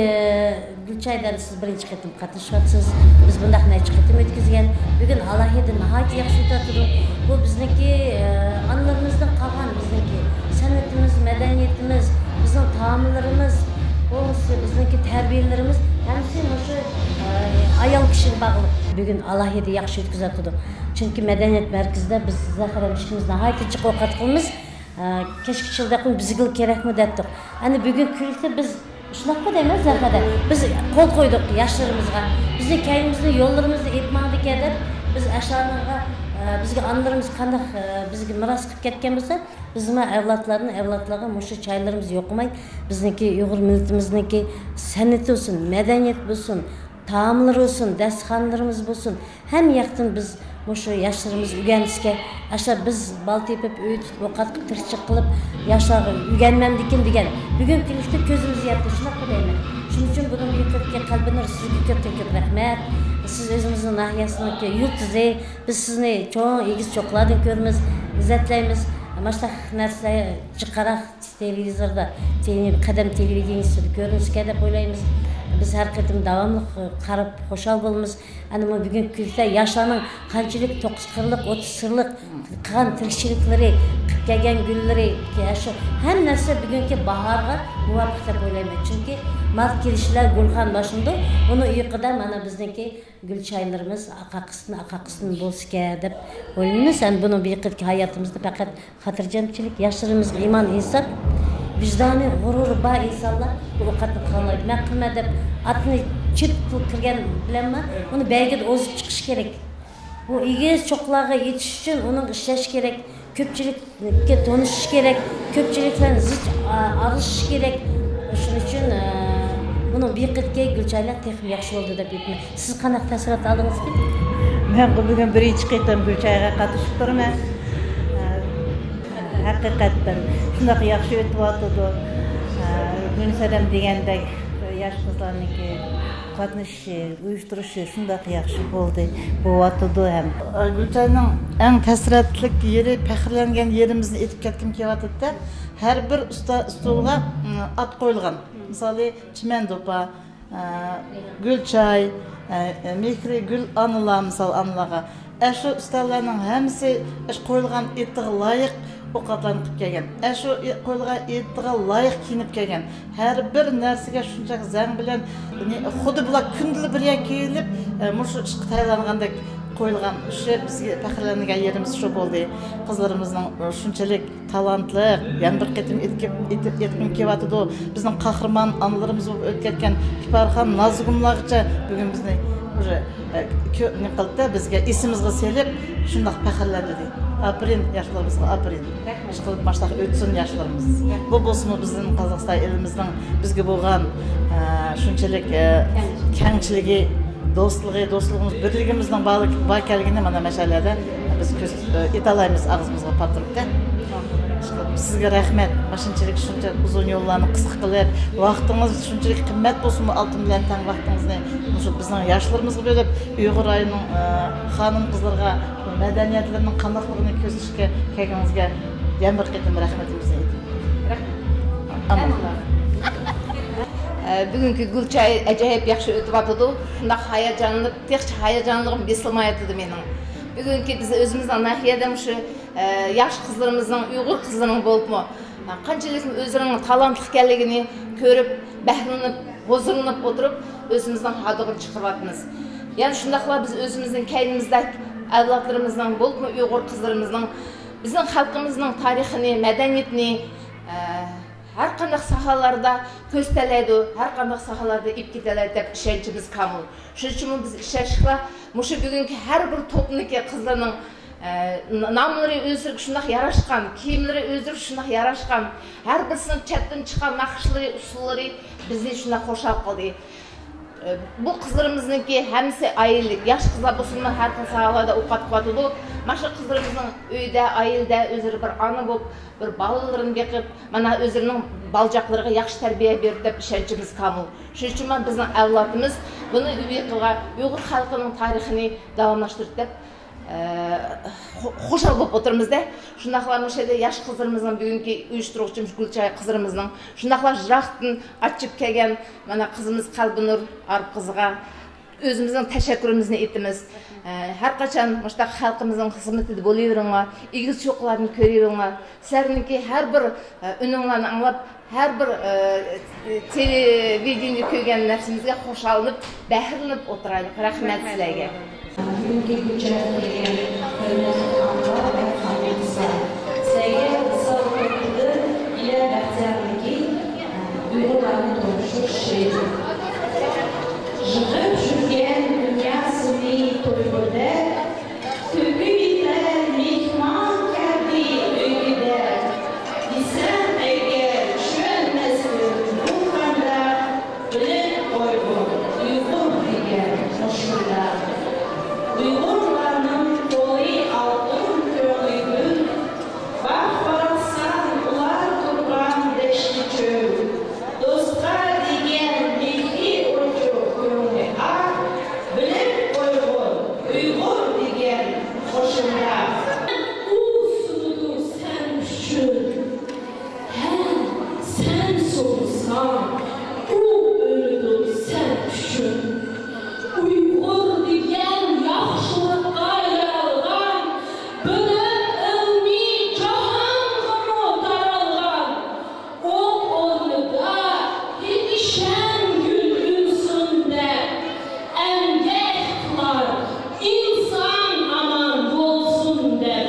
گۈلچايدا سىز بىرىنچى قېتىم قاتنىشىۋاتىسىز. بىز بۇنداق نەچچە قېتىم ئۆتكۈزگەن. بۈگۈن ئالاھىدە ناھايىتى ياخشى ئۆتۈۋاتىدۇ. بۇ بىزنىڭكى، ئە، ئانىلىرىمىزدىن قالغان بىزنىڭكى سەنئىتىمىز، مەدەنىيىتىمىز، بىزنىڭ تائاملىرىمىز، بولمىسا بىزنىڭكى تەربىيەلىرىمىز ھەممىسى مۇشۇ، ئە، ئايال كىشىگە باغلىق. بۈگۈن ئالاھىدە ياخشى ئۆتكۈزۈۋاتىدۇ. چۈنكى مەدەنىيەت مەركىزىدە بىز زەخىرەم ئىككىمىز ناھايىتى جىق ئوقەت قىلىمىز. ئە، كەچكىچىلدەك بىزگىلا كېرەكمۇ دەپتۇق. ئەنە بۈگۈنكى كۈنلۈكتە بىز شۇنداققۇ دەيمەن زەخىرە. بىز قول قويدۇق ياشلىرىمىزغا. بىزنىڭ كەينىمىزدە يوللىرىمىزدا ئېيتماڭدىكەن دەپ، بىز ئاشۇلارغا، ئە، بىزگە ئانىلىرىمىز قانداق، ئە، بىزگە مىراس قىلىپ كەتكەن بولسا، بىزمۇ ئەۋلادلاردىن ئەۋلادلارغا مۇشۇ چايلىرىمىز يوقىماي، بىزنىڭكى ئۇيغۇر مىللىتىمىزنىڭكى سەنئىتى بولسۇن، مەدەنىيەت بولسۇن، تائاملىرى بولسۇن، دەستىخانلىرىمىز بولسۇن، ھەممە ياقتىن بىز مۇشۇ ياشلىرىمىز ئۆگەنسىكەن، ئاشۇ بىز بالا تېپىپ، ئۆي تۇتۇپ، ئوقەت قىلىپ، تىرىكچىلىك قىلىپ، ياشلارغا ئۆگەنمەمدىكىن دېگەن. بۈگۈنكى كۈنلۈكتە كۆزىمىز يەتتى، شۇنداققۇ دەيمەن. شۇنىڭ ئۈچۈن بۇنىڭ بۇ يېقىدىكى قەلبىنۇر سىزگە كۆپتىن كۆپ رەھمەت. سىز ئۆزىمىزنىڭ ناھىيەسىنىڭ يۇلتۇزى. بىز سىزنى چوڭ ئېگىز چوققىلاردىن كۆرىمىز، ئىززەتلەيمىز. ماشۇنداق نەرسىلەر جىقراق تېلېۋىزوردا، تېلې-، قەدەم تېلېۋىدېنىيىسىدە كۆرۈنسىكەن دەپ ئويلايمىز. بىز ھەر قېتىم داۋاملىق قاراپ خۇشال بولىمىز. ئەنە بۇ بۈگۈنكى كۈنلۈكتە ياشلارنىڭ قانچىلىك توققۇز قىرلىق، ئوتتۇز سىرلىق قىلغان تىرىكچىلىكلىرى، قىلىپ كەلگەن گۈللىرى، شۇ ھەممە نەرسە بۈگۈنكى باھارغا مۇۋاپىق دەپ ئويلايمەن. چۈنكى مارت كېلىشىلا گۈلخان باشلىنىدۇ. ئۇنىڭ ئۇيقىدا مانا بىزنىڭكى گۈل چايلىرىمىز ئاقاقىسىدىن، ئاقاقىسىدىن بولسىكەن دەپ ئويلىنىمىز. ئەمدى بۇنىڭ بۇ يېقىدىكى ھاياتىمىزدا پەقەت خاتىرجەمچىلىك، ياشلىرىمىزغا ئىمان، ئىنساپ، ۋىجدانى، غۇرۇرى بار ئىنسانلار بۇ ئوقەتنى قىلالمايدۇ. مەن قىلىمەن دەپ ئاتنى چېپىپ كىرگەن بىلەنمۇ ئۇنى بەيگىدە ئوزۇپ چىقىش كېرەك. بۇ ئېگىز چوققىلارغا يېتىش ئۈچۈن ئۇنىڭغا ئىشلەش كېرەك. كۆپچىلىككە تونۇشۇش كېرەك، كۆپچىلىك بىلەن زىچ ئا-، ئارىلىشىش كېرەك. شۇنىڭ ئۈچۈن، ئە، بۇنىڭ بىر قېتىمكى گۈلچايلار تېخىمۇ ياخشى بولدى دەپ ئېيتىمەن. سىز قانداق تەسىرات ئالدىڭىز؟ مەن بۇ بۈگۈن بىرىنچى قېتىم گۈلچايغا قاتنىشىپ تۇرىمەن. ئە، ھەقىقەتەن شۇنداق ياخشى ئۆتۈۋاتىدۇ. ئە، گۈلسەرەم دېگەندەك ياش قىزلارنىڭكى قاتنىشىشى، ئۇيۇشتۇرۇشى شۇنداق ياخشى بولدى، بولۇۋاتىدۇ ھەم. گۈلچاينىڭ ئەڭ تەسىراتلىق يېرى، پەخىرلەنگەن يېرىمىزنى ئېيتىپ كەتكۈم كېلىۋاتىدۇ-دە، ھەر بىر ئۇستا ئۇستىغا، ئىم، ئات قويۇلغان. مىسالى، چىمەن دوپا، ئە، گۈلچاي، ئە، مېھرى گۈل ئانىلار، مىسال، ئانىلارغا. ئەشۇ ئۇستازلارنىڭ ھەممىسى ئەشۇ قويۇلغان ئېتىغا لايىق ئوقەتلەرنى قىلىپ كەلگەن. ئەشۇ ئې-، قويۇلغان ئېتىغا لايىق كىيىنىپ كەلگەن. ھەر بىر نەرسىگە شۇنچە زەڭ بىلەن، يەنى خۇددى بۇلار كۈندىلا بىر يەرگە كېلىپ، ئە، مۇشۇ ئىشقا تەييارلانغاندەك قويۇلغان. شۇ بىزگە پەخىرلەنگەن يېرىمىز شۇ بولدى. قىزلىرىمىزنىڭ شۇنچىلىك تالانتلىق، يەنە بىر قېتىم ئېيتقۇم، ئېيتىپ، ئېيتقۇم كېلىۋاتىدۇ. بىزنىڭ قەھرىمان ئانىلىرىمىز بولۇپ ئۆتۈپ كەتكەن كىپارخان نازۇگۇملارغىچە بۈگۈن بىزنى ئۇژې، ئە، كۆ-، نېمە قىلدى، بىزگە ئېسىمىزگە سېلىپ، شۇنداق پەخىرلەندۈردى. ئاپىرىن، ياشلىرىمىزغا ئاپىرىن. ئىشقىلىپ، ماشۇنداق ئۆتسۇن ياشلىرىمىز. بۇ بولسىمۇ بىزنىڭ قازاقىستان ئېلىمىزنىڭ بىزگە بولغان، ئە، شۇنچىلىك، ئە، كەڭچىلىكى، دوستلۇقى، دوستلۇقىمىز، بىرلىكىمىزنىڭ بارلىق-، بار كەلگىنى مانا مەشەلەردە بىز كۆز-، ئېيتالايمىز ئاغزىمىزغا پاتۇرۇپتە. سىزگە رەھمەت، ماشۇنچىلىك شۇنچە ئۇزۇن يوللارنى قىسقا قىلىپ، ۋاقتىڭىز شۇنچىلىك قىممەت بولسىمۇ، ئالتۇن بىلەن تەڭ ۋاقتىڭىزنى مۇشۇ بىزنىڭ ياشلىرىمىزغا بۆلۈپ، ئۇيغۇر رايونىنىڭ، ئە، خانىم-قىزلىرىغا مەدەنىيەتلىرىنىڭ قانداقلىقىنى كۆرسىتىشكە كەلگىنىڭىزگە يەنە بىر قېتىم رەھمىتىمىزنى ئېيتىمىز. ئامىن. ئە، بۈگۈنكى گۈلچاي ئاجايىپ ياخشى ئۆتۈۋاتىدۇ. شۇنداق ھاياجانلىنىپ، تېخىچە ھاياجانلىقىم بېسىلمايۋاتىدۇ مېنىڭ. بۈگۈنكى بىز ئۆزىمىزنىڭ ناھىيەدە مۇشۇ، ئە، ياخشى قىزلىرىمىزنىڭ، ئۇيغۇر قىزلىرىنىڭ بولۇپمۇ، ئە، قانچىلىك ئۆزلىرىنىڭ تالانتلىق ئىكەنلىكىنى كۆرۈپ، بەھرىلىنىپ، ھۇزۇرلىنىپ ئولتۇرۇپ، ئۆزىمىزنىڭ ھاردۇقىنى چىقىرىۋاتىمىز. يەنە شۇنداقلا بىز ئۆزىمىزنىڭ كەينىمىزدە ئەۋلادلىرىمىزنىڭ، بولۇپمۇ ئۇيغۇر قىزلىرىمىزنىڭ بىزنىڭ خەلقىمىزنىڭ تارىخىنى، مەدەنىيىتىنى، ئە، ھەر قانداق ساھەلەردە كۆرسىتەلەيدۇ، ھەر قانداق ساھەلەردە ئېلىپ كېتەلەيدۇ دەپ ئىشەنچىمىز كامىل. شۇنىڭ ئۈچۈنمۇ بىز ئىشەنچلىكلا مۇشۇ بۈگۈنكى ھەر بىر توپنىڭكى قىزلىرىنىڭ، ئە، ناملىرى ئۆزلىرىگە شۇنداق ياراشقان، كىيىملىرى ئۆزلىرىگە شۇنداق ياراشقان، ھەر بىرسىنىڭ چەتتىن چىققان ناخشىلىرى، ئۇسسۇللىرى بىزنى شۇنداق خۇشال قىلدى. بۇ قىزلىرىمىزنىڭكى ھەممىسى ئائىلىلىك، ياخشى قىزلار بولسىمۇ ھەر خىل ساھەلەردە ئوقەت قىلىۋاتىدۇ. مانا شۇ قىزلىرىمىزنىڭ ئۆيدە، ئائىلىدە ئۆزلىرى بىر ئانا بولۇپ، بىر بالىلىرىنى بېقىپ، مانا ئۆزلىرىنىڭ بالىچاقلىرىغا ياخشى تەربىيە بېرىدۇ دەپ ئىشەنچىمىز كامىل. شۇنىڭ ئۈچۈن مانا بىزنىڭ ئەۋلادىمىز بۇنى ئۇيقۇغا ئۇيغۇر خەلقىنىڭ تارىخىنى داۋاملاشتۇرىدۇ دەپ ئە، خۇ-، خۇشال بولۇپ ئولتۇرىمىزدە. شۇنداقلا مۇشۇ يەردە ياش قىزلىرىمىزنىڭ، بۈگۈنكى ئۇيۇشتۇرغۇچىمىز گۈلچېھرە قىزلىرىمىزنىڭ، شۇنداقلا يىراقتىن ئاچچىپ كەلگەن مانا قىزىمىز قەلبىنۇر ئارىپ قىزىغا ئۆزىمىزنىڭ تەشەككۈرىمىزنى ئېيتىمىز. ئە، ھەر قاچان مۇشۇنداق خەلقىمىزنىڭ خىزمىتىدە بولۇۋېرىڭلار، ئېگىز چوققىلاردىن كۆرۈۋېرىڭلار. سىلەرنىڭكى ھەر بىر، ئە، ئۈنۈڭلارنى ئاڭلاپ، ھەر بىر، ئە، تېلېۋىدېنىيەدە كۆرگەن نەرسىمىزگە خۇشاللىنىپ، بەھرىلىنىپ ئولتۇرىدۇق. رەھمەت سىلەرگە. بۈگۈنكى گۈلچېھرە كۆرگەن ھۆرمەتلىك ئاپا ۋە خانىم-قىزلار، سىلەرگە ۋىسال توپىدىن ئىلە بەختىيارنىڭكى، ئە، ئۇيغۇرلارنى تونۇشتۇرۇش شېئىرى. يىغىپ يۈرگەن دۇنياسىنى تويغۇدەك، تۆكۈۋېتەر مېھمان كەلدى ئۆيگە دەپ. دېسەم ئەگەر چۈشەنمەستىن بۇ قانداق، بىلىپ قويغۇن ئۇيغۇر دېگەن مۇشۇنداق. ئۇيغۇرلارنىڭ قولى ئالتۇن، كۆڭلى گۈل، باغ-باغسان ئۇلار تۇرغان دەشتى چۆل. دوستقا دېگەن مېھرى ئوچۇق، كۆڭلى ئاق، بىلىپ قويغۇن ئۇيغۇر دېگەن قوشۇندا. ئۇ سۇنىدۇ سەن ئۈچۈن، ھە، سەن سۇنساڭ، ئۇ ئۆلىدۇ سەن ئۈچۈن. ئۇيغۇر دېگەن ياخشىلىققا يارالغان، بىلىم ئىلمى جاھانغىمۇ تارالغان. ئوق ئورنىدا ھېلىشەن گۈل ئۈنسۇن دەپ، ئەمگەك قىلار ئىنسان ئامان بولسۇن دەپ.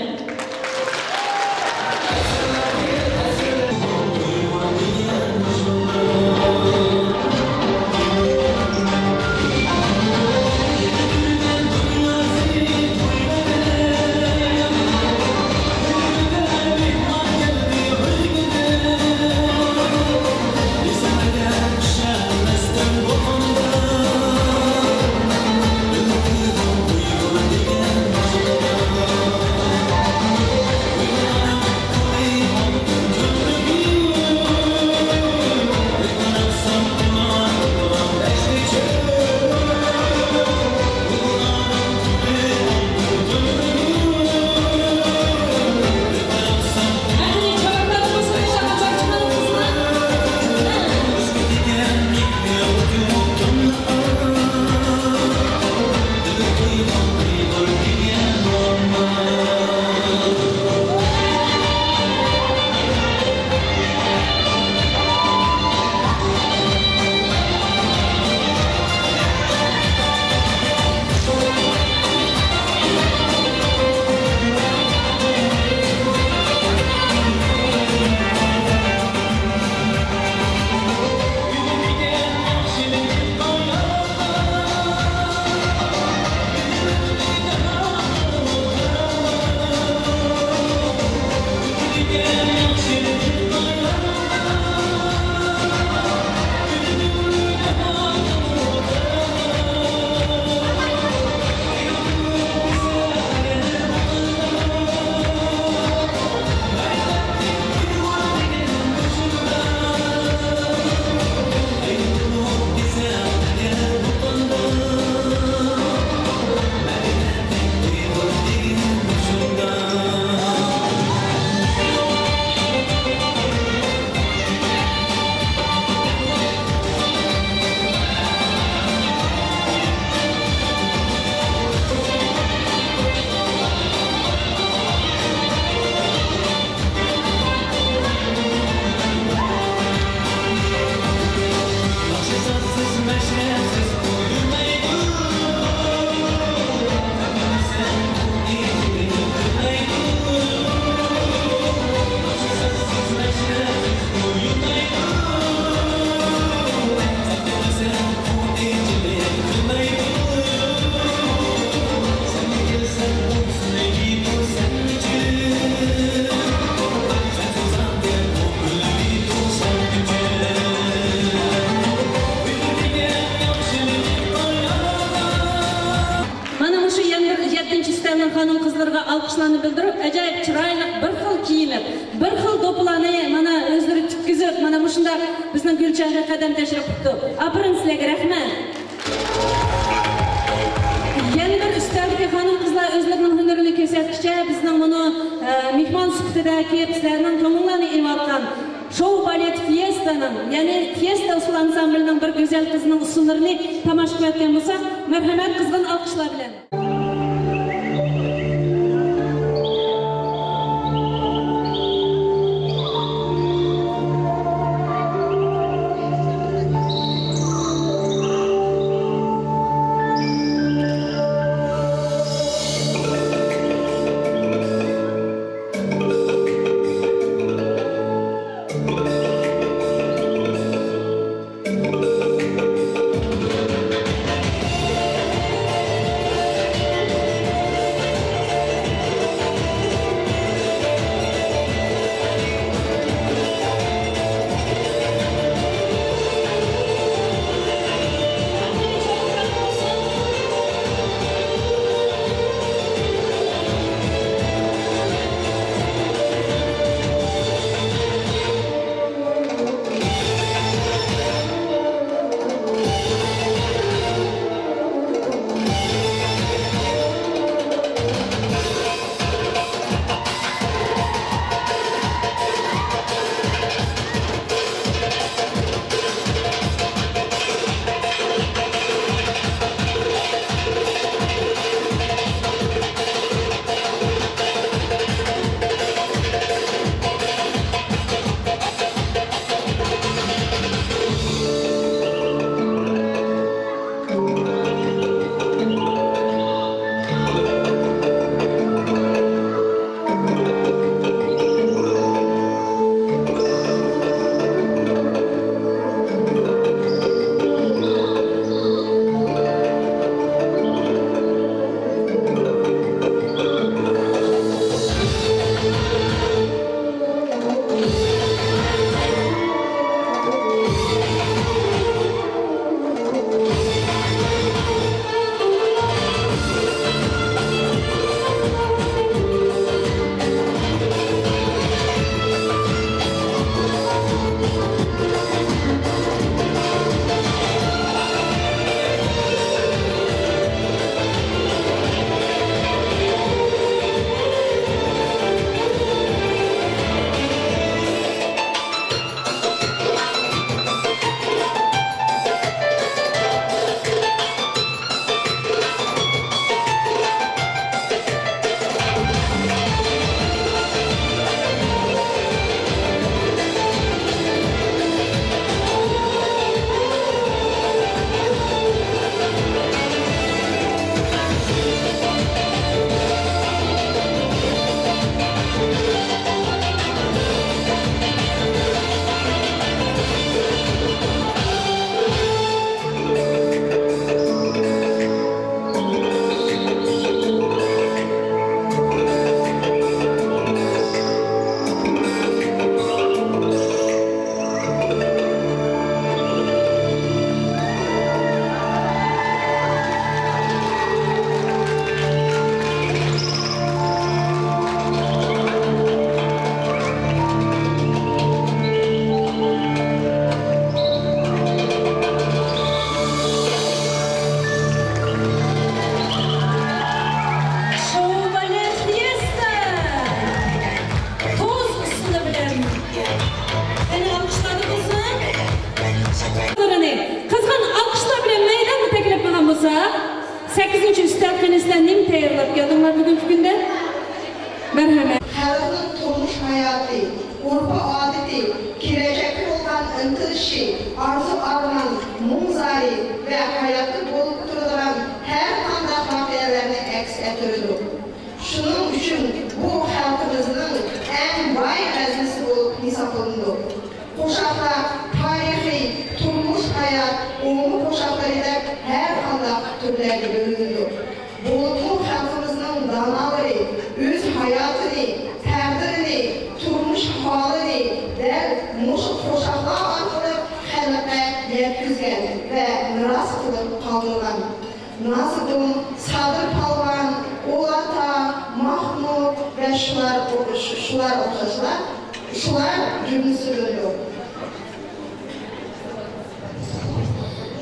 مانا مۇشۇ يەنە بىر يەتتىنچى ئۈستەلنىڭ خانىم-قىزلىرىغا ئالقىشلارنى بىلدۈرۈپ، ئاجايىپ چىرايلىق، بىر خىل كىيىنىپ، بىر خىل دوپپىلارنى مانا ئۆزلىرى تىككۈزۈپ، مانا مۇشۇنداق بىزنىڭ گۈلچېھرىگە قەدەم تەشرىپ قىپتۇ. ئاپىرىن سىلەرگە، رەھمەت. يەنە بىر ئۈستەلدىكى خانىم-قىزلار ئۆزلىرىنىڭ ھۈنىرىنى كۆرسەتكىچە، بىزنىڭ مۇنۇ، ئە، مېھمان سۈپىتىدە كېلىپ سىلەرنىڭ كۆڭۈللەرنى ئېلىۋاتقان شوۋ بالېت فىيېستانىڭ، يەنى فىيېستا ئۇسسۇل ئانسامبىلىنىڭ بىر گۈزەل قىزىنىڭ ئۇسسۇللىرىنى تاماشا قىلىۋاتقان بولساق، مەرھەمەت، قىزغىن ئالقىشلار بىلەن. شوۋ بالېت فىيېستا توز ئۇسسۇلى بىلەن. يەنە ئالقىشلارنى قىزغىن. قىزغىن ئالقىشلار بىلەن مەيدانغا تەكلىپ قىلغان بولساق، سەككىزىنچى ئۈستەل قېنى، سىلەر نېمە تەييارلاپ كەلدىڭلار بۈگۈنكى كۈندە؟ مەرھەمەت. خەلقنىڭ تۇرمۇش ھاياتى، ئۆرپ-ئادىتى، كېلەچەككە بولغان ئىنتىلىشى، ئارزۇ-ئارمان، مۇڭ-زارى ۋە ھاياتتا بولۇپ تۇرىدىغان ھەر قانداق ۋەقەلەرنى ئەكس ئەتتۈرىدۇ. شۇنىڭ ئۈچۈن بۇ خەلقىمىزنىڭ ئەڭ باي خەزىنىسى بولۇپ ھېسابلىنىدۇ. قوشاقلار تارىخىي، تۇرمۇش، ھايات، ئومۇم قوشاقلىرى دەپ ھەر قانداق تۈرلەرگە بۆلۈنىدۇ. بولۇپمۇ خەلقىمىزنىڭ دانالىرى ئۆز ھاياتىنى، تەقدىرىنى، تۇرمۇش ھالىنى دەل مۇشۇ قوشاقلار ئارقىلىق خەلققە يەتكۈزگەن ۋە مىراس قىلىپ قالدۇرغان. نازۇگۇم، سادىر پالۋان، ئۇلاتا، ماخمۇت ۋە شۇلار، شۇلار ئوخشاشلار، شۇلار جۈملىسىدىندۇر.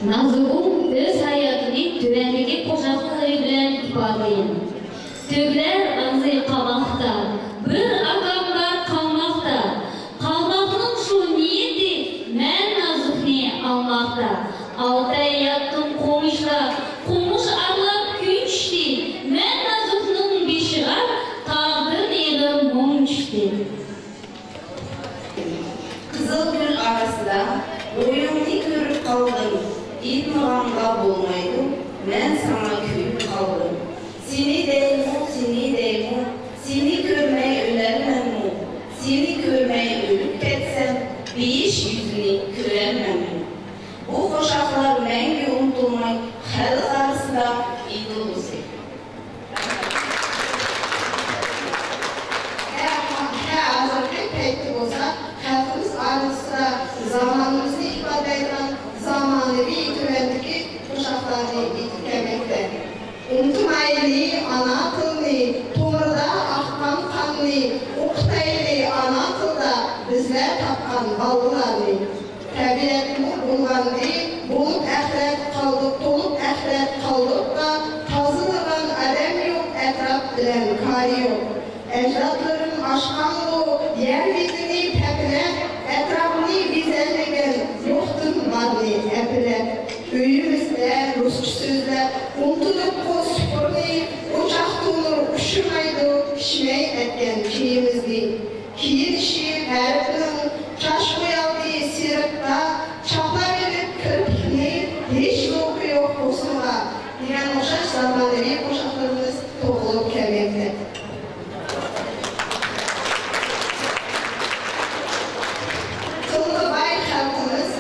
نازۇگۇم ئۆز ھاياتىنى تۆۋەندىكى قوشاقلىرى بىلەن ئىپادىلىگەن. تۆگىلەر ئاغزى قاماقتا، بىر ئاكام بار قالماقتا. قالماقنىڭ شۇ نىيىتى، مەن نازۇكنى ئالماقتا. ئالتە ئاي ياتتىم قومۇشتا، قومۇش ئارىلاپ كۈن چۈشتى. مەن نازۇكنىڭ بېشىغا تاغدىن ئېغىر مۇڭ چۈشتى. قىزىل گۈل ئارىسىدا بويۇڭنى كۆرۈپ قالدىم، ئېيتمىغانغا بولمايدۇ، مەن ساڭا كۆيۈپ قالدىم. سېنى دەيمۇ، سېنى دەيمۇ، سېنى كۆرمەي ئۆلەرمەنمۇ؟ سېنى كۆرمەي ئۆلۈپ كەتسەم، بېيىش يۈزىنى كۆرەرمەنمۇ؟ بۇ قوشاقلار مەڭگۈ ئۇنتۇلماي، خەلق ئارىسىدا ئېيتىلغۇسى. ھە، ھە، ھازىرقى پەيتتە بولسا خەلقىمىز ئارىسىدا زامانىمىزنى ئىپادىلەيدىغان زامانىۋى تۆۋەندىكى قوشاقلارنى ئېيتىپ كەلمەكتە. ئۇنتۇمايلى ئانا تىلنى، تومۇردا ئاققان قاننى، ئوقۇتايلى ئانا تىلدا بىزلەر تاپقان بالىلارنى. تەبىئەتمۇ بۇلغاندى، بولۇپ ئەخلەت قالدۇق، تولۇپ ئەخلەت قالدۇققا، تازىلىغان ئادەم يوق، ئەتراپ بىلەن كارى يوق. ئەجدادلىرىم ئاشقانغۇ يەر بېتىنى پەپىلەپ، ئەتراپنى بېزەلمىگەن يوقتىن بارنى ئەپىلەپ. ئۆيىمىزدە رۇسچە سۆزلەپ، ئۇنتۇدۇققۇ سۇپۇرنى، ئوچاق تونۇر ئۇششىمايدۇ پىشمەي ئەتكەن چېيىمىزنى. كىيىنىشى غەربنىڭ، چاچ بويالدى سېرىققا، چاپلاۋېلىپ كىرپىكنى، ھېچ زوكى يوق ھوسنىغا دېگەن ئوخشاش زامانىۋى قوشاقلىرىمىز توقۇلۇپ كەلمەكتە. تىلغا باي خەلقىمىز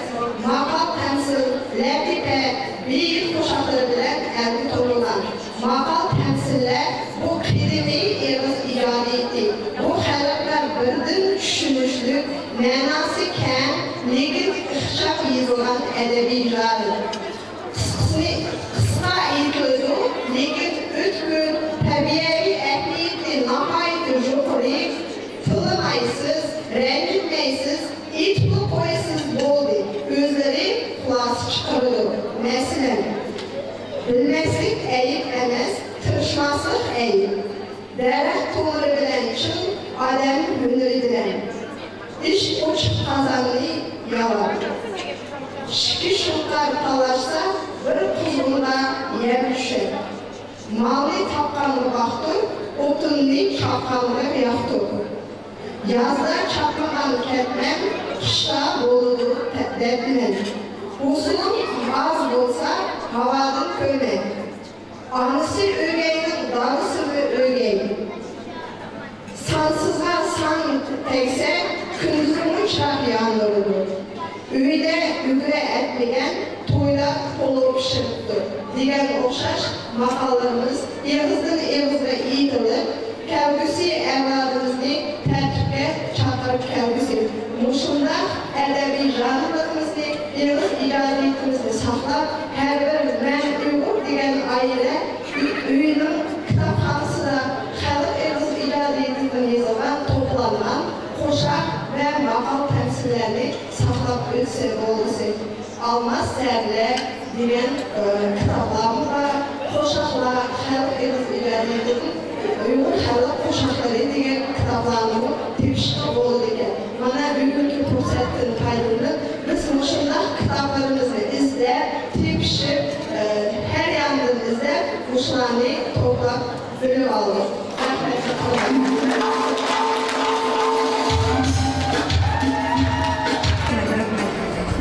ماقال، تەمسىل، لەتىپە، بېيىت قوشاقلىرى بىلەن ئەلگە تونۇلغان. ماقال، تەمسىللەر بۇ قەدىمىي ئېغىز ئىجادىيىتى. بۇ خەلققە بىردىن چۈشىنىشلىك، مەناسى كەڭ، لېكىن ئىخچام يېزىلغان ئەدەبىي ژانىر. قىسقىسىنى، قىسقا ئېيتىلىدۇ، لېكىن ئۆتكۈر، تەربىيەۋى ئەھمىيىتى ناھايىتى يۇقىرى. تىللىمايسىز، رەنجىتمەيسىز، ئېيتىپلا قويىسىز، بولدى، ئۆزلىرى خۇلاسە چىقىرىدۇ. مەسىلەن، بىلمەسلىك ئەيىب ئەمەس، تىرىشماسلىق ئەيىب. دەرەخ تومۇرى بىلەن چىڭ، ئادەم ھۈنىرى بىلەن. ئىش ئوچۇق قازاننى يالاپ. ئىككى شۇڭقار تالاشسا، بىر قۇزغۇنغا يەم چۈشەر. مالنى تاپقانغا باقتۇر، ئوتۇننى چاپقانغا ياقتۇر. يازدا چاپمىغان كەتمەن، قىشتا بولىدۇ دەتمەن. ھوسۇلۇڭ ئاز بولسا، ھاۋادىن كۆرمە. ئانىسى ئۆگەينىڭ دادىسىمۇ ئۆگەي. سانسىزغا سان تەگسە، كۈندۈزىمۇ چىراغ ياندۇرىدۇ. ئۆيدە ئۈگرە ئەتمىگەن، تويدا پولۇ پىشىرىپتۇ دېگەن ئوخشاش ماقاللىرىمىز ئېغىزدىن ئېغىزغا ئېيتىلىپ، كەلگۈسى ئەۋلادىمىزنى تەرتىپكە چاقىرىپ كەلگۈسى. مۇشۇنداق ئەدەبىي ژانىرلىرىمىزنى، ئېغىز ئىجادىيىتىمىزنى ساقلاپ، ھەر بىر مەن ئۇيغۇر دېگەن ئائىلە ئۆيىنىڭ كىتابخانىسىدا خەلق ئېغىز ئىجادىيىتىدىن يېزىلغان، توپلانغان قوشاق ۋە ماقال-تەمسىللەرنى ساقلاپ ئۆتسە بولغۇسى. ئالماس زەرلەر دېگەن، ئى، كىتابلارمۇ بار، قوشاقلار، خەلق ئېغىز ئىجادىيىتىدىن ئۇيغۇر خەلق قوشاقلىرى دېگەن كىتابلارنىمۇ تېپىشقا بولىدىكەن. مانا، بۈگۈنكى پۇرسەتتىن پايدىلىنىپ، بىز مۇشۇنداق كىتابلىرىمىزنى ئىزدەپ، تېپىشىپ، ئى، ھەر ياندىن ئىزدەپ، مۇشۇلارنى توپلاپ بىلىۋالدۇق. رەھمەت.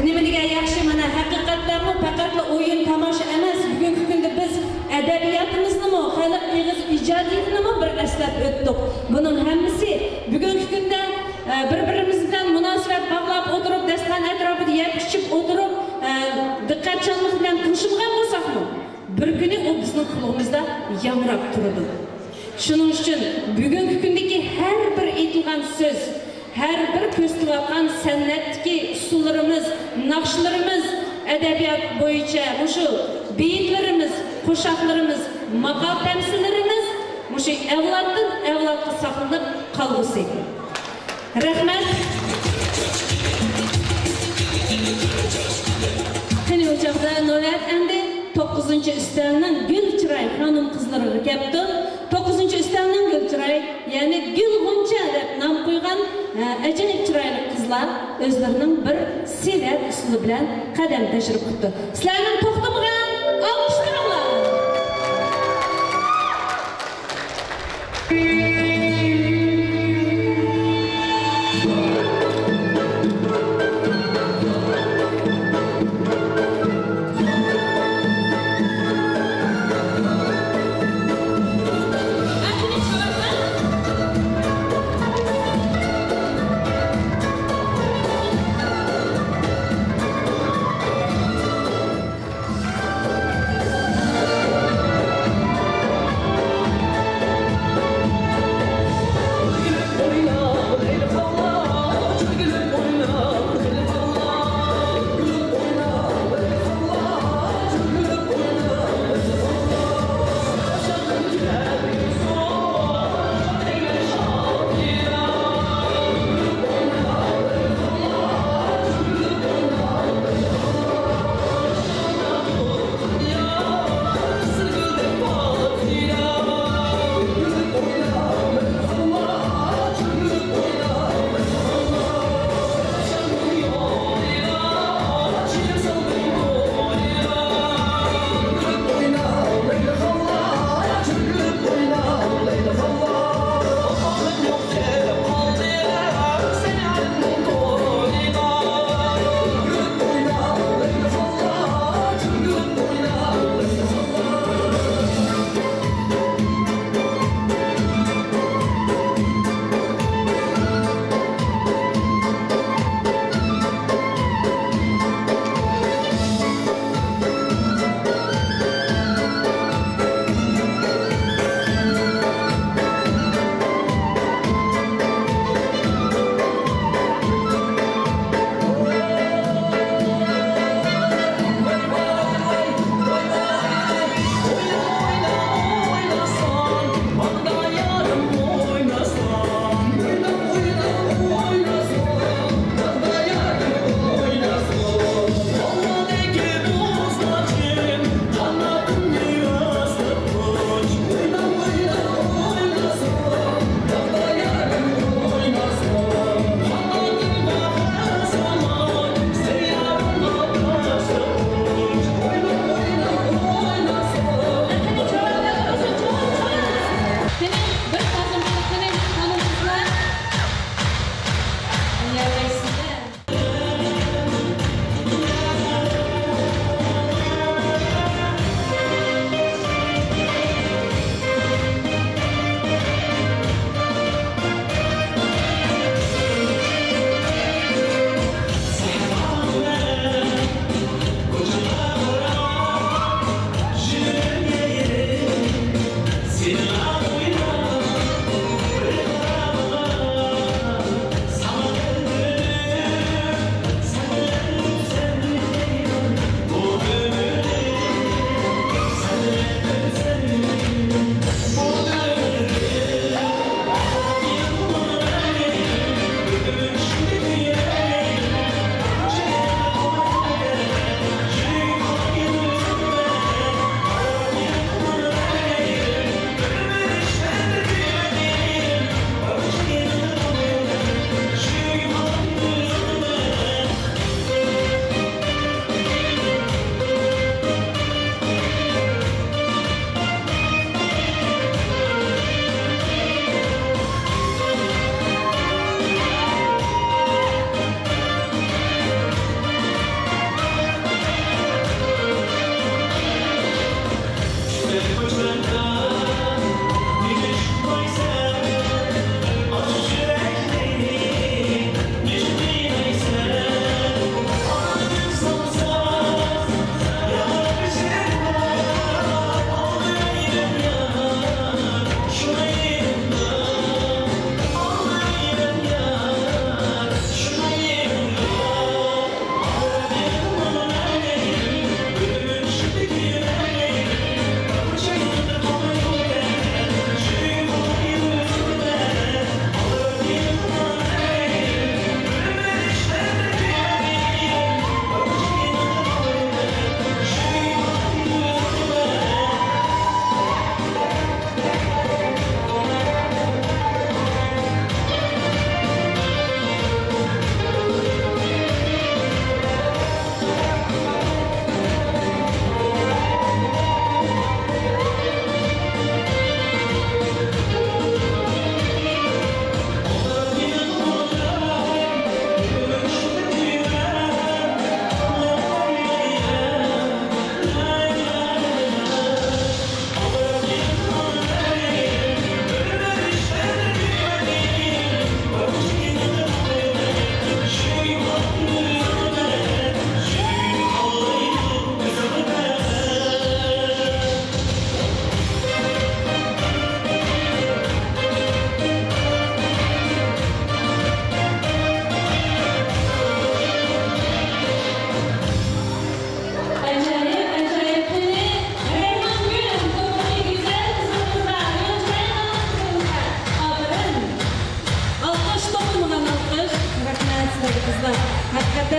نېمە دېگەن ياخشى، مانا، ھەقىقەتلەرمۇ پەقەتلا ئويۇن تاماشا ئەمەس. بۈگۈنكى كۈندە بىز ئەدەبىياتىمىزنىمۇ، خەلق ئېغىز ئىجادىيىتىنىمۇ بىر ئەسلەپ ئۆتتۇق. بۇنىڭ ھەممىسى بۈگۈنكى كۈندە، ئە، بىر-بىرىمىز بىلەن مۇناسىۋەت باغلاپ ئولتۇرۇپ، دەستىخان ئەتراپىدا يەپ ئىچىپ ئولتۇرۇپ، ئە، دىققەتچانلىق بىلەن تىڭشىمىغان بولساقمۇ، بىر كۈنى ئۇ بىزنىڭ قۇلىقىمىزدا ياڭراپ تۇرىدۇ. شۇنىڭ ئۈچۈن بۈگۈنكى كۈندىكى ھەر بىر ئېيتىلغان سۆز، ھەر بىر كۆرسىتىۋاتقان سەنئەتتىكى ئۇسسۇللىرىمىز، ناخشىلىرىمىز، ئەدەبىيات بويىچە مۇشۇ بېيىتلىرىمىز، قوشاقلىرىمىز، ماقال-تەمسىللىرىمىز مۇشۇ ئەۋلادتىن ئەۋلادقا ساقلىنىپ قالغۇسى. رەھمەت. قېنى، ئۇ چاغدا نۆۋەت ئەمدى توققۇزىنچى ئۈستەلنىڭ گۈل چىراي خانىم-قىزلىرىغا كەپتۇ. توققۇزىنچى چىراي، يەنى گۈل غۇنچە دەپ نام قويغان، ئە، ئەجەيىپ چىرايلىق قىزلار ئۆزلىرىنىڭ بىر سېھرىيات ئۇسسۇلى بىلەن قەدەم تەشرىپ قىپتۇ. سىلەرنىڭ توختىمىغان ئالقىشلىرىڭلار.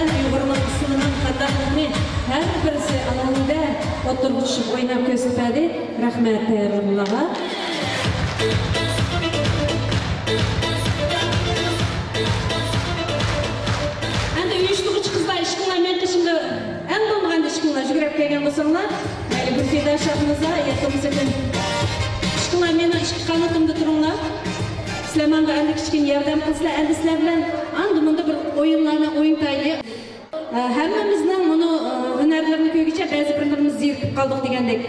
ئۇيغۇرنىڭ ئۇسسۇلىنىڭ قانداقلىقىنى ھەر بىرسى ئالاھىدە ئوتتۇرىغا چۈشۈپ ئويناپ كۆرسىتىپ بەردى. رەھمەت تەييارلىغانلارغا. ئەمدى ئۇيۇشتۇرغۇچى قىزلار، ئىشىكىڭلار مېنىڭ قېشىمدا، ئەڭ بولمىغاندا ئىشىكىڭلار يۈگۈرۈپ كەلگەن بولساڭلار، مەيلى گۈلپىدە، شاھنازا ياكى بولمىسا، ئىشىكىڭلار مېنىڭ ئىككى قانىتىمدا تۇرۇڭلار. سىلەر ماڭا ئەمدى كىچىككىنە ياردەم قىلسىلەر، ئەمدى سىلەر بىلەن ئاندىن مۇندىن بىر ئويۇنلارنى ئوينىتايلى. ئە، ھەممىمىزنىڭ مۇنۇ، ئە، ھۈنەرلىرىنى كۆرگۈچە بەزى بىرلىرىمىز زېرىكىپ قالدۇق دېگەندەك.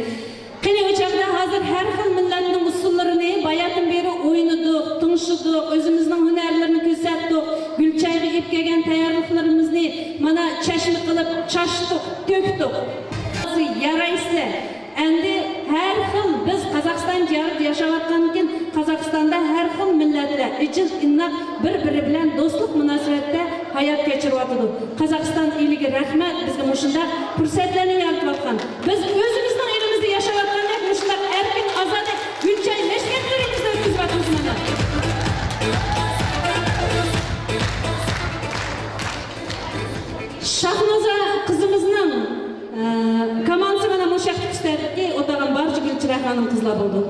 قېنى، ئۇ چاغدا ھازىر ھەر خىل مىللەتنىڭ ئۇسسۇللىرىنى باياتىن بېرى ئوينىدۇق، تىڭشىدۇق، ئۆزىمىزنىڭ ھۈنەرلىرىنى كۆرسەتتۇق، گۈلچايغا ئېلىپ كەلگەن تەييارلىقلىرىمىزنى مانا چەشمە قىلىپ چاچتۇق، تۆكتۇق. يارايسىلەر. ئەمدى ھەر خىل، بىز قازاقىستان دىيارىدا ياشاۋاتقاندىكىن، قازاقىستاندا ھەر خىل مىللەتلەر ئىجىل ئىناق بىر-بىرى بىلەن دوستلۇق مۇناسىۋەتتە ھايات كەچۈرۈۋاتىدۇ. قازاقىستان ئېلىگە رەھمەت، بىزگە مۇشۇنداق پۇرسەتلەرنى يارىتىۋاتقان. بىز ئۆزىمىزنىڭ ئېلىمىزدە ياشاۋاتقاندەك مۇشۇنداق ئەركىن، ئازادە، گۈلچاي مەشرەپلىرىمىزنى ئۆتكۈزۈۋاتىمىز مانا. شاھنازا قىزىمىزنىڭ، ئە، كامانسى مانا مۇشۇ ياقتىكى ئۈستەلدىكى ئولتۇرغان بارچە گۈلچىراي خانىم قىزلار بولىدۇ.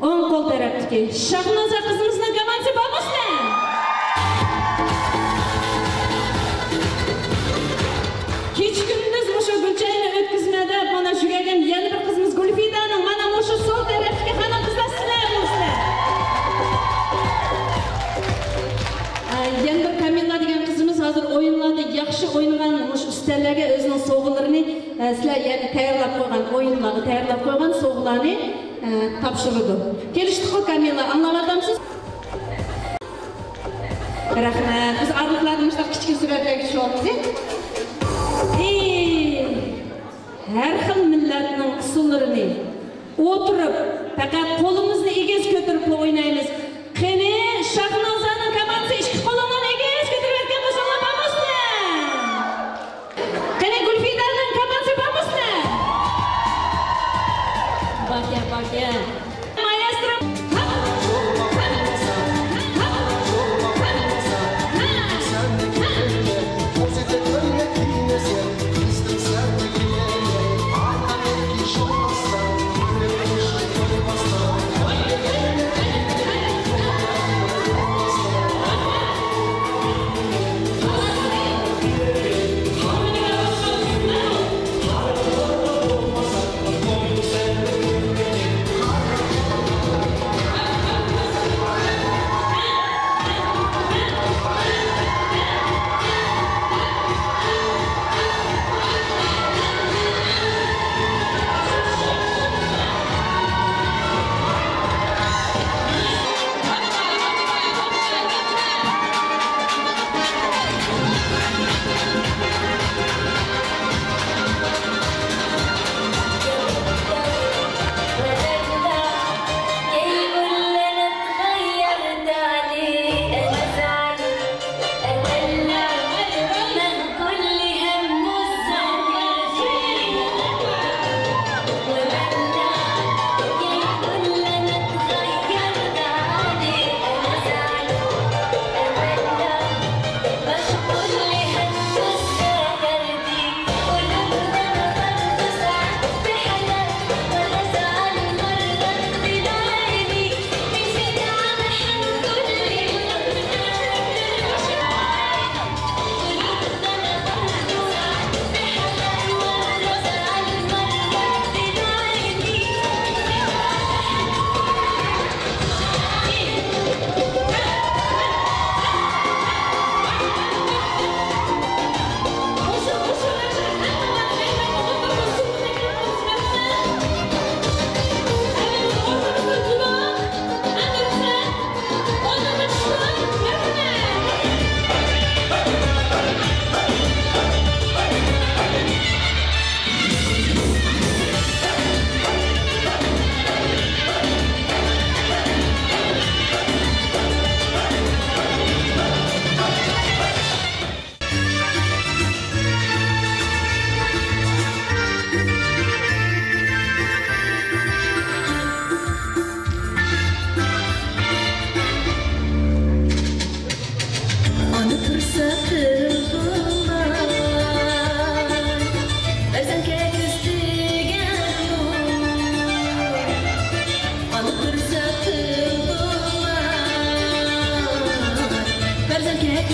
ئوڭ قول تەرەپتىكى شاھنازا قىزىمىزنىڭ كامانسى بارمۇ سىلەر؟ كېچە كۈندۈز مۇشۇ گۈلچاينى ئۆتكۈزمە دەپ مانا يۈگۈرگەن يەنە بىر قىزىمىز گۈلفىدانىڭ، مانا مۇشۇ سول تەرەپتىكى خانىم قىزلار سىلەر بولسىلەر. ئە، يەنە بىر كامىللا دېگەن قىزىمىز ھازىر ئويۇنلاردا ياخشى ئوينىغان مۇشۇ ئۈستەللەرگە ئۆزىنىڭ سوۋغىلىرىنى، ئە، سىلەر يەنە تەييارلاپ قويغان، ئويۇنلارغا تەييارلاپ قويغان سوۋغىلارنى، ئە، تاپشۇرىدۇ. كېلىشتۇققۇ كامىللا، ئاڭلاۋاتامسىز؟ رەھمەت. بىز ئارىلىقلاردا مۇشۇنداق كىچىككىنە سۈرەتلەرگە چۈشۈۋالىمىز. ئى، ھەر خىل مىللەتنىڭ ئۇسسۇللىرىنى ئولتۇرۇپ، پەقەت قولىمىزنى ئېگىز كۆتۈرۈپلا ئوينايمىز. قېنى، شاھنازانىڭ كامانسى ئىككى قولۇڭلارنى ئېگىز كۆتۈرۈۋەتكەن بولساڭلار بارمۇ سىلەر؟ قېنى، گۈلفىدانىڭ كامانسى بارمۇ سىلەر؟ باركەن، باركەن. مايەسترو.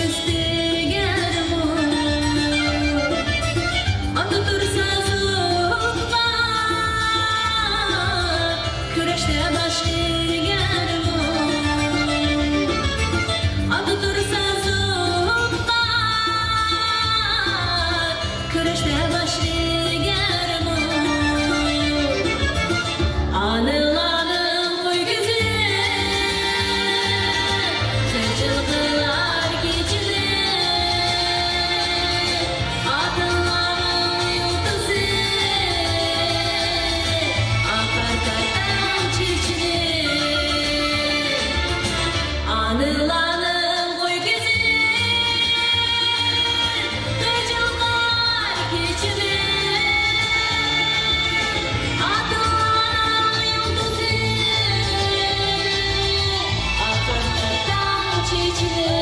ئۆستۈرگەنمۇ، ئاتا تۇرسا زۇلۇمغا، كۈرەشتە باش ئېگەرمۇ، ئاتا تۇرسا زۇلۇمغا، كۈرەشتە باش ئېگەرمۇ. ئانىلارنىڭ قوي كۆزى خىجىل قىلار كېچىنى. ئاتىلارنىڭ يۇلتۇزى ئاقار تاڭ چېچىنى. ئانىلارنىڭ قوي كۆزى خىجىل قىلار كېچىنى. ئاتىلارنىڭ يۇلتۇزى ئاقار تاڭ چېچىنى.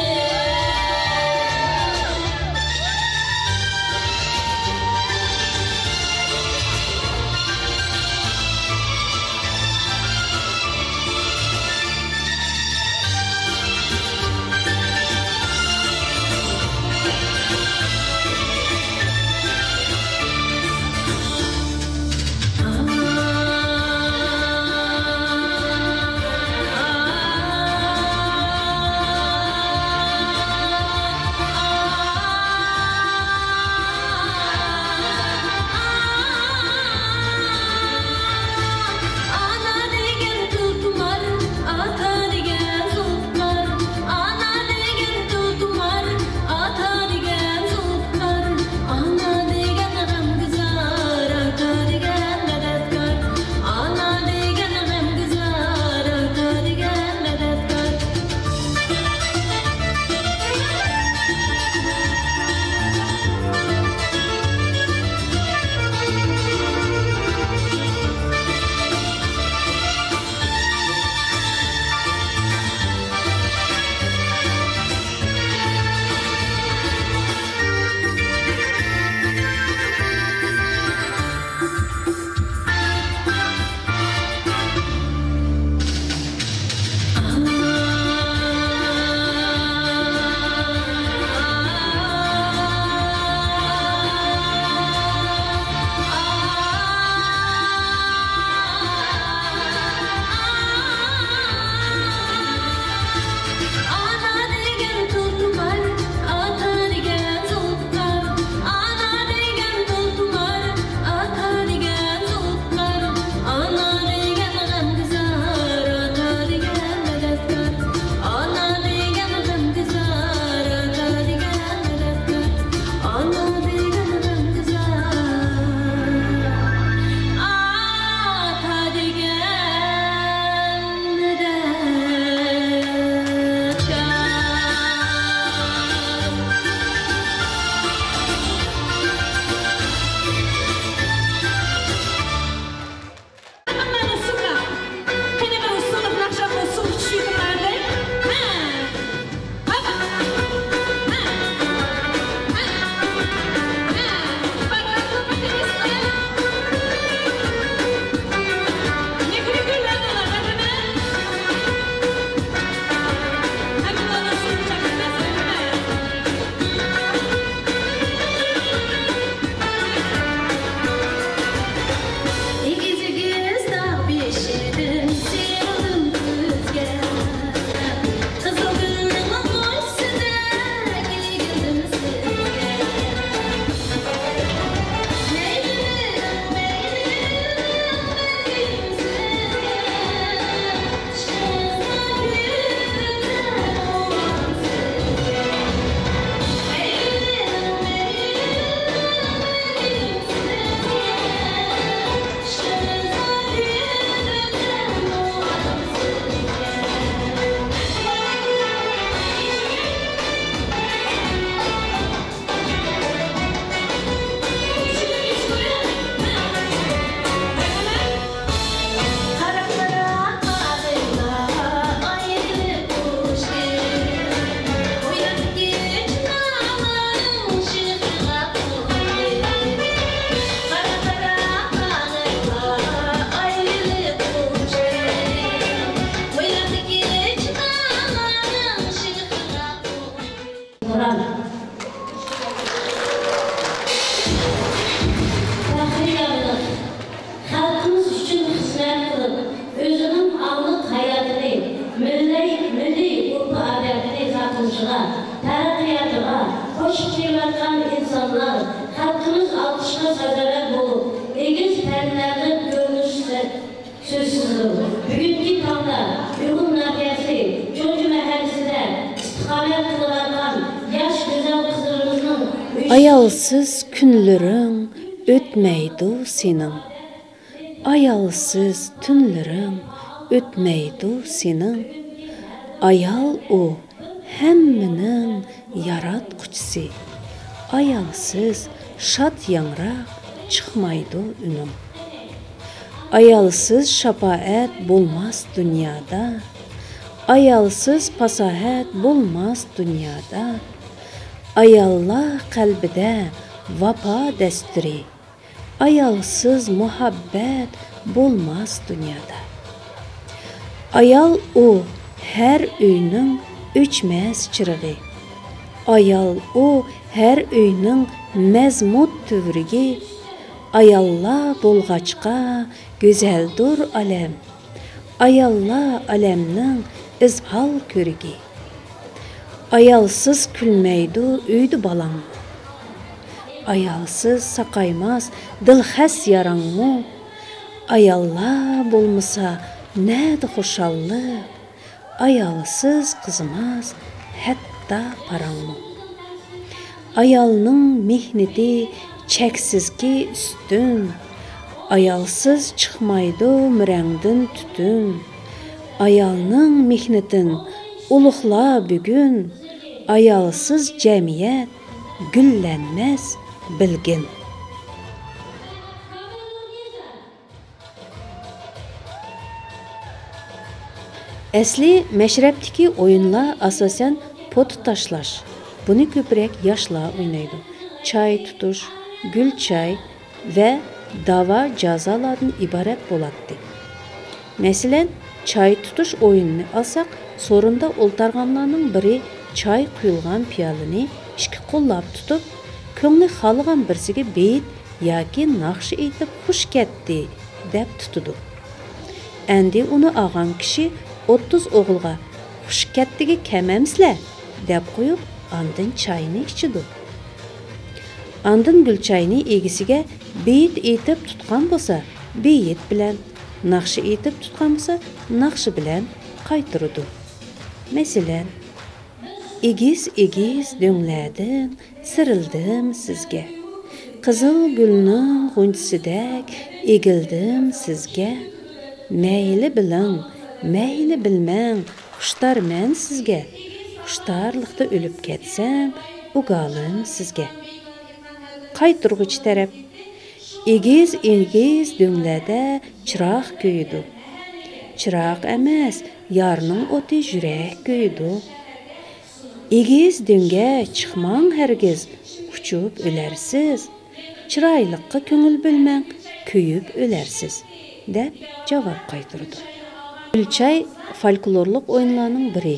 تەرەققىياتىغا قوشۇپ كېلىۋاتقان ئىنسانلار خەلقىمىز ئالقىشقا سازاۋەر بولۇپ، ئېگىز پەللىلەردىن كۆرۈنۈشى سۆزسىزدۇر. بۈگۈنكى تاڭدا ئۇيغۇر ناھىيەسى چوڭجى مەھەللىسىدە ئىستىقامەت قىلىۋاتقان ياش گۈزەل قىزلىرىمىزنىڭ ئۈچ ئايالسىز كۈنلىرىڭ ئۆتمەيدۇ سېنىڭ. ئايالسىز تۈنلىرىڭ ئۆتمەيدۇ سېنىڭ. ئايال ئۇ ھەممىنىڭ ياراتقۇچىسى. ئايالسىز شاد ياڭراق چىقمايدۇ ئۈنۈڭ. ئايالسىز شاپائەت بولماس دۇنيادا. ئايالسىز پاساھەت بولماس دۇنيادا. ئاياللار قەلبىدە ۋاپا دەستۇرى. ئايالسىز مۇھەببەت بولماس دۇنيادا. ئايال ئۇ ھەر ئۆينىڭ ئۆچمەس چىرىغى. ئايال ئۇ ھەر ئۆينىڭ مەزمۇت تۈۋرۈكى. ئاياللار بولغاچقا گۈزەلدۇر ئالەم. ئاياللار ئالەمنىڭ ئىزھار كۆركى. ئايالسىز كۈلمەيدۇ ئۆيدە بالاڭمۇ. ئايالسىز ساقايماس دىلخەس ياراڭمۇ. ئاياللار بولمىسا نەدە خۇشاللىق؟ ئايالسىز قىزىماس ھەتتا پاراڭمۇ. ئايالنىڭ مېھنىتى چەكسىزكى ئۈستۈن. ئايالسىز چىقمايدۇ مۈرەڭدىن تۈتۈن. ئايالنىڭ مېھنىتىن ئۇلۇغلا بۈگۈن. ئايالسىز جەمئىيەت گۈللەنمەس بىلگىن. ئەسلى مەشرەپتىكى ئويۇنلار ئاساسەن پوتا تاشلاش، بۇنى كۆپرەك ياشلار ئوينايدۇ، چاي تۇتۇش، گۈل چاي ۋە داۋا جازالاردىن ئىبارەت بولاتتى. مەسىلەن، چاي تۇتۇش ئويۇنىنى ئالساق، سورۇندا ئولتۇرغانلارنىڭ بىرى چاي قۇيۇلغان پىيالىنى ئىككى قوللاپ تۇتۇپ، كۆڭلى خالىغان بىرسىگە بېيىت ياكى ناخشا ئېيتىپ «خۇش كەتتى» دەپ تۇتىدۇ. ئەندى ئۇنى ئالغان كىشى ئوتتۇز ئوغۇلغا «خۇش كەتتىگە كەم ئەمسىلە» دەپ قويۇپ، ئاندىن چاينى ئىچىدۇ. ئاندىن گۈل چاينى ئىگىسىگە بېيىت ئېيتىپ تۇتقان بولسا، بېيىت بىلەن، ناخشا ئېيتىپ تۇتقان بولسا، ناخشا بىلەن قايتۇرىدۇ. مەسىلەن، ئېگىز-ئېگىز دۆڭلەردىن سىرىلدىم سىزگە. قىزىل گۈلنىڭ غۇنچىسىدەك ئېگىلدىم سىزگە. مەيلى بىلىڭ، مەيلى بىلمەڭ، خۇشتارمەن سىزگە. خۇشتارلىقتا ئۆلۈپ كەتسەم، ئۇگالىم سىزگە. قايتۇرغۇچى تەرەپ. ئېگىز-ئېگىز دۆڭلەردە چىراغ كۆيىدۇ. چىراغ ئەمەس، يارنىڭ ئوتى يۈرەك كۆيىدۇ. ئېگىز دۆڭگە چىقماڭ ھەرگىز، ئۇچۇپ ئۆلەرسىز. چىرايلىققا كۆڭۈل بۆلمەڭ، كۆيۈپ ئۆلەرسىز، دەپ جاۋاب قايتۇرىدۇ. گۈلچاي فولكلورلۇق ئويۇنلارنىڭ بىرى.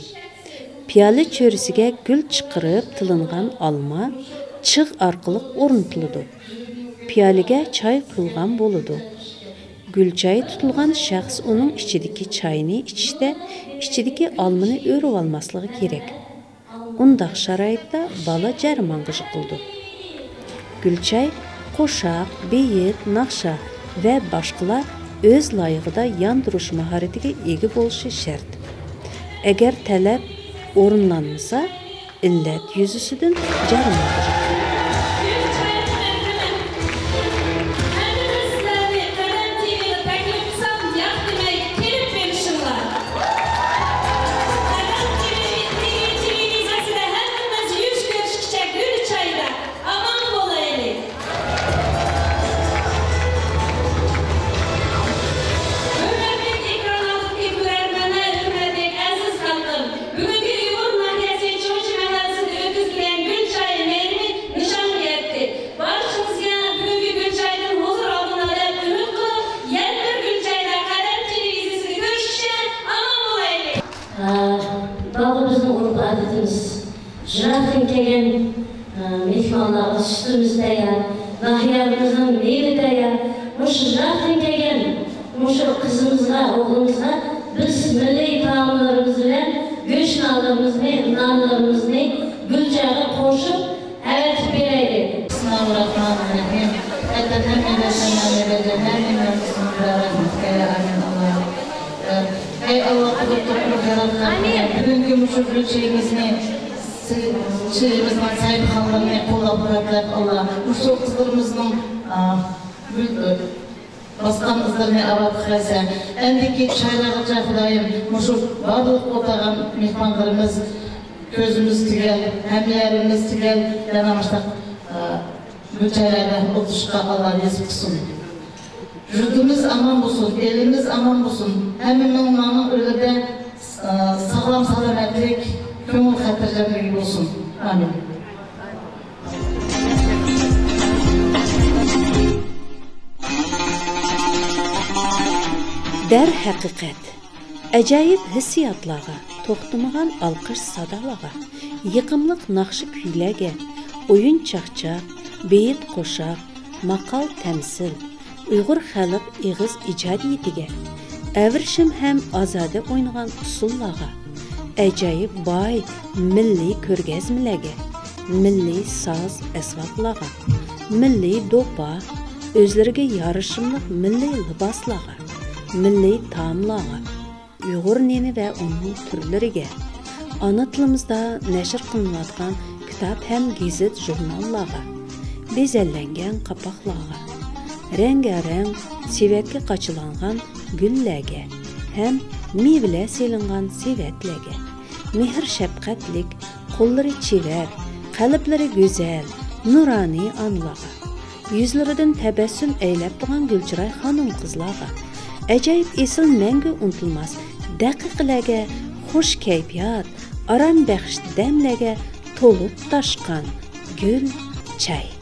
پىيالە چۆرىسىگە گۈل چىقىرىپ تىلىنغان ئالما چىغ ئارقىلىق ئورنىتىلىدۇ. پىيالىگە چاي قۇيۇلغان بولىدۇ. گۈلچاي تۇتۇلغان شەخس ئۇنىڭ ئىچىدىكى چاينى ئىچىشتە ئىچىدىكى ئالمىنى ئۆرۈۋالماسلىقى كېرەك. ئۇنداق شارائىتتا بالا جەرمانغا يىقىلىدۇ. گۈلچاي، قوشاق، بېيىت، ناخشا ۋە باشقىلار ئۆز لايىقىدا ياندۇرۇش ماھارىتىگە ئىگە بولۇشى شەرت. ئەگەر تەلەپ ئورۇنلانمىسا، ئىللەت يۈزىسىدىن جەرىمانە. ئامان بولايلى. ھۆرمەتلىك ئېكران ئالدىدىكى كۆرەرمەنلەر، ھۆرمەتلىك ئەزىز خەلقىم! بۈگۈنكى ئۇيغۇر ناھىيەسى چوڭچى مەھەللىسىدە ئۆتكۈزۈلگەن گۈل چايى مەيرىمى نىشانغا يەتتى. بارچىڭىزگە بۈگۈنكى گۈل چايدىن ھۇزۇر ئالدىڭلار دەپ ئۈمىد قىلىپ، يەنە بىر گۈل چايدا قەدەم تېلېۋىزىيەسىدە كۆرۈشكىچە ئامان بولايلى! ئە، بابا بىزنىڭ ئۇرپ ئادىتىمىز. يىراقتىن كەلگەن، ئە، مېھمانلارغا سۈتىمىز تەييار، ناھىيەمىزنىڭ مېۋە تەييار. مۇشۇ يىراقتىن كەلگەن مۇشۇ قىزىمىزغا، ئوغلىمىزغا بىز مىللىي تائاملىرىمىز بىلەن گۆش نانلىرىمىزنى، نانلىرىمىزنى ئەۋەتىپ بېرەيلى. بىسمىللاھىررەھمانىررەھىم. ئەتەتنى مىللەتنى مەملىكەتنى مەملىكەتنى مەملىكەتنى ئەي ئاللا. ئەي ئاللا، قۇدرەتلىك ياراتقان، بۈگۈنكى مۇشۇ بىر چېيىمىزنى، چېيىمىزنىڭ سەھىپىخانلىرىنى قوللاپ قۇۋۋەتلەپ ئاللا، مۇشۇ قىزلىرىمىزنىڭ، ئا، باسقان ئىزلىرىنى ئاۋات قىلسا، ئەندىكى چايلارغىچە خۇدايىم، مۇشۇ بارلىق ئولتۇرغان مېھمانلىرىمىز كۆزىمىز تۈگەل، ھەممە يېرىمىز تۈگەل، يەنە مۇشۇنداق، ئە، بۇ چايلاردا ئولتۇرۇشقا ئاللا نېسىپ قىلسۇن. يۇرتىمىز ئامان بولسۇن، ئېلىمىز ئامان بولسۇن. ھەممە مېھماننىڭ ئۆيىدە، ئە، ساغلام سالامەتلىك، كۆڭۈل خاتىرجەملىكى بولسۇن. ئامىن. دەرھەقىقەت، ئاجايىپ ھېسسىياتلارغا، توختىمىغان ئالقىش سادالارغا، يېقىملىق ناخشا كۈيلەرگە، ئويۇن چاقچاق، بېيىت قوشاق، ماقال تەمسىل، ئۇيغۇر خەلق ئېغىز ئىجادىيىتىگە، ئەۋرىشىم ھەم ئازادە ئوينىغان ئۇسسۇللارغا، ئاجايىپ باي مىللىي كۆرگەزمىلەرگە، مىللىي ساز ئەسۋابلارغا، مىللىي دوپپا، ئۆزلىرىگە يارىشىملىق مىللىي لىباسلارغا، مىللىي تائاملارغا، ئۇيغۇر نېنى ۋە ئۇنىڭ تۈرلىرىگە، ئانا تىلىمىزدا نەشر قىلىنىۋاتقان كىتاب ھەم گېزىت ژۇرناللارغا، بېزەللەنگەن قاپاقلارغا، رەڭگارەڭ سېۋەتكە قاچىلانغان گۈللەرگە ھەم مېۋىلەر سېلىنغان سېۋەتلەرگە، مېھىر شەپقەتلىك، قوللىرى چېۋەر، قەلبلىرى گۈزەل، نۇرانىي ئانىلارغا، يۈزلىرىدىن تەبەسسۇم ئەيلەپ تۇرغان گۈلچىراي خانىم-قىزلارغا، ئاجايىپ ئېسىل مەڭگۈ ئۇنتۇلماس دەقىقىلەرگە، خۇش كەيپىيات، ئارام بەخش دەملەرگە تولۇپ تاشقان گۈل چاي.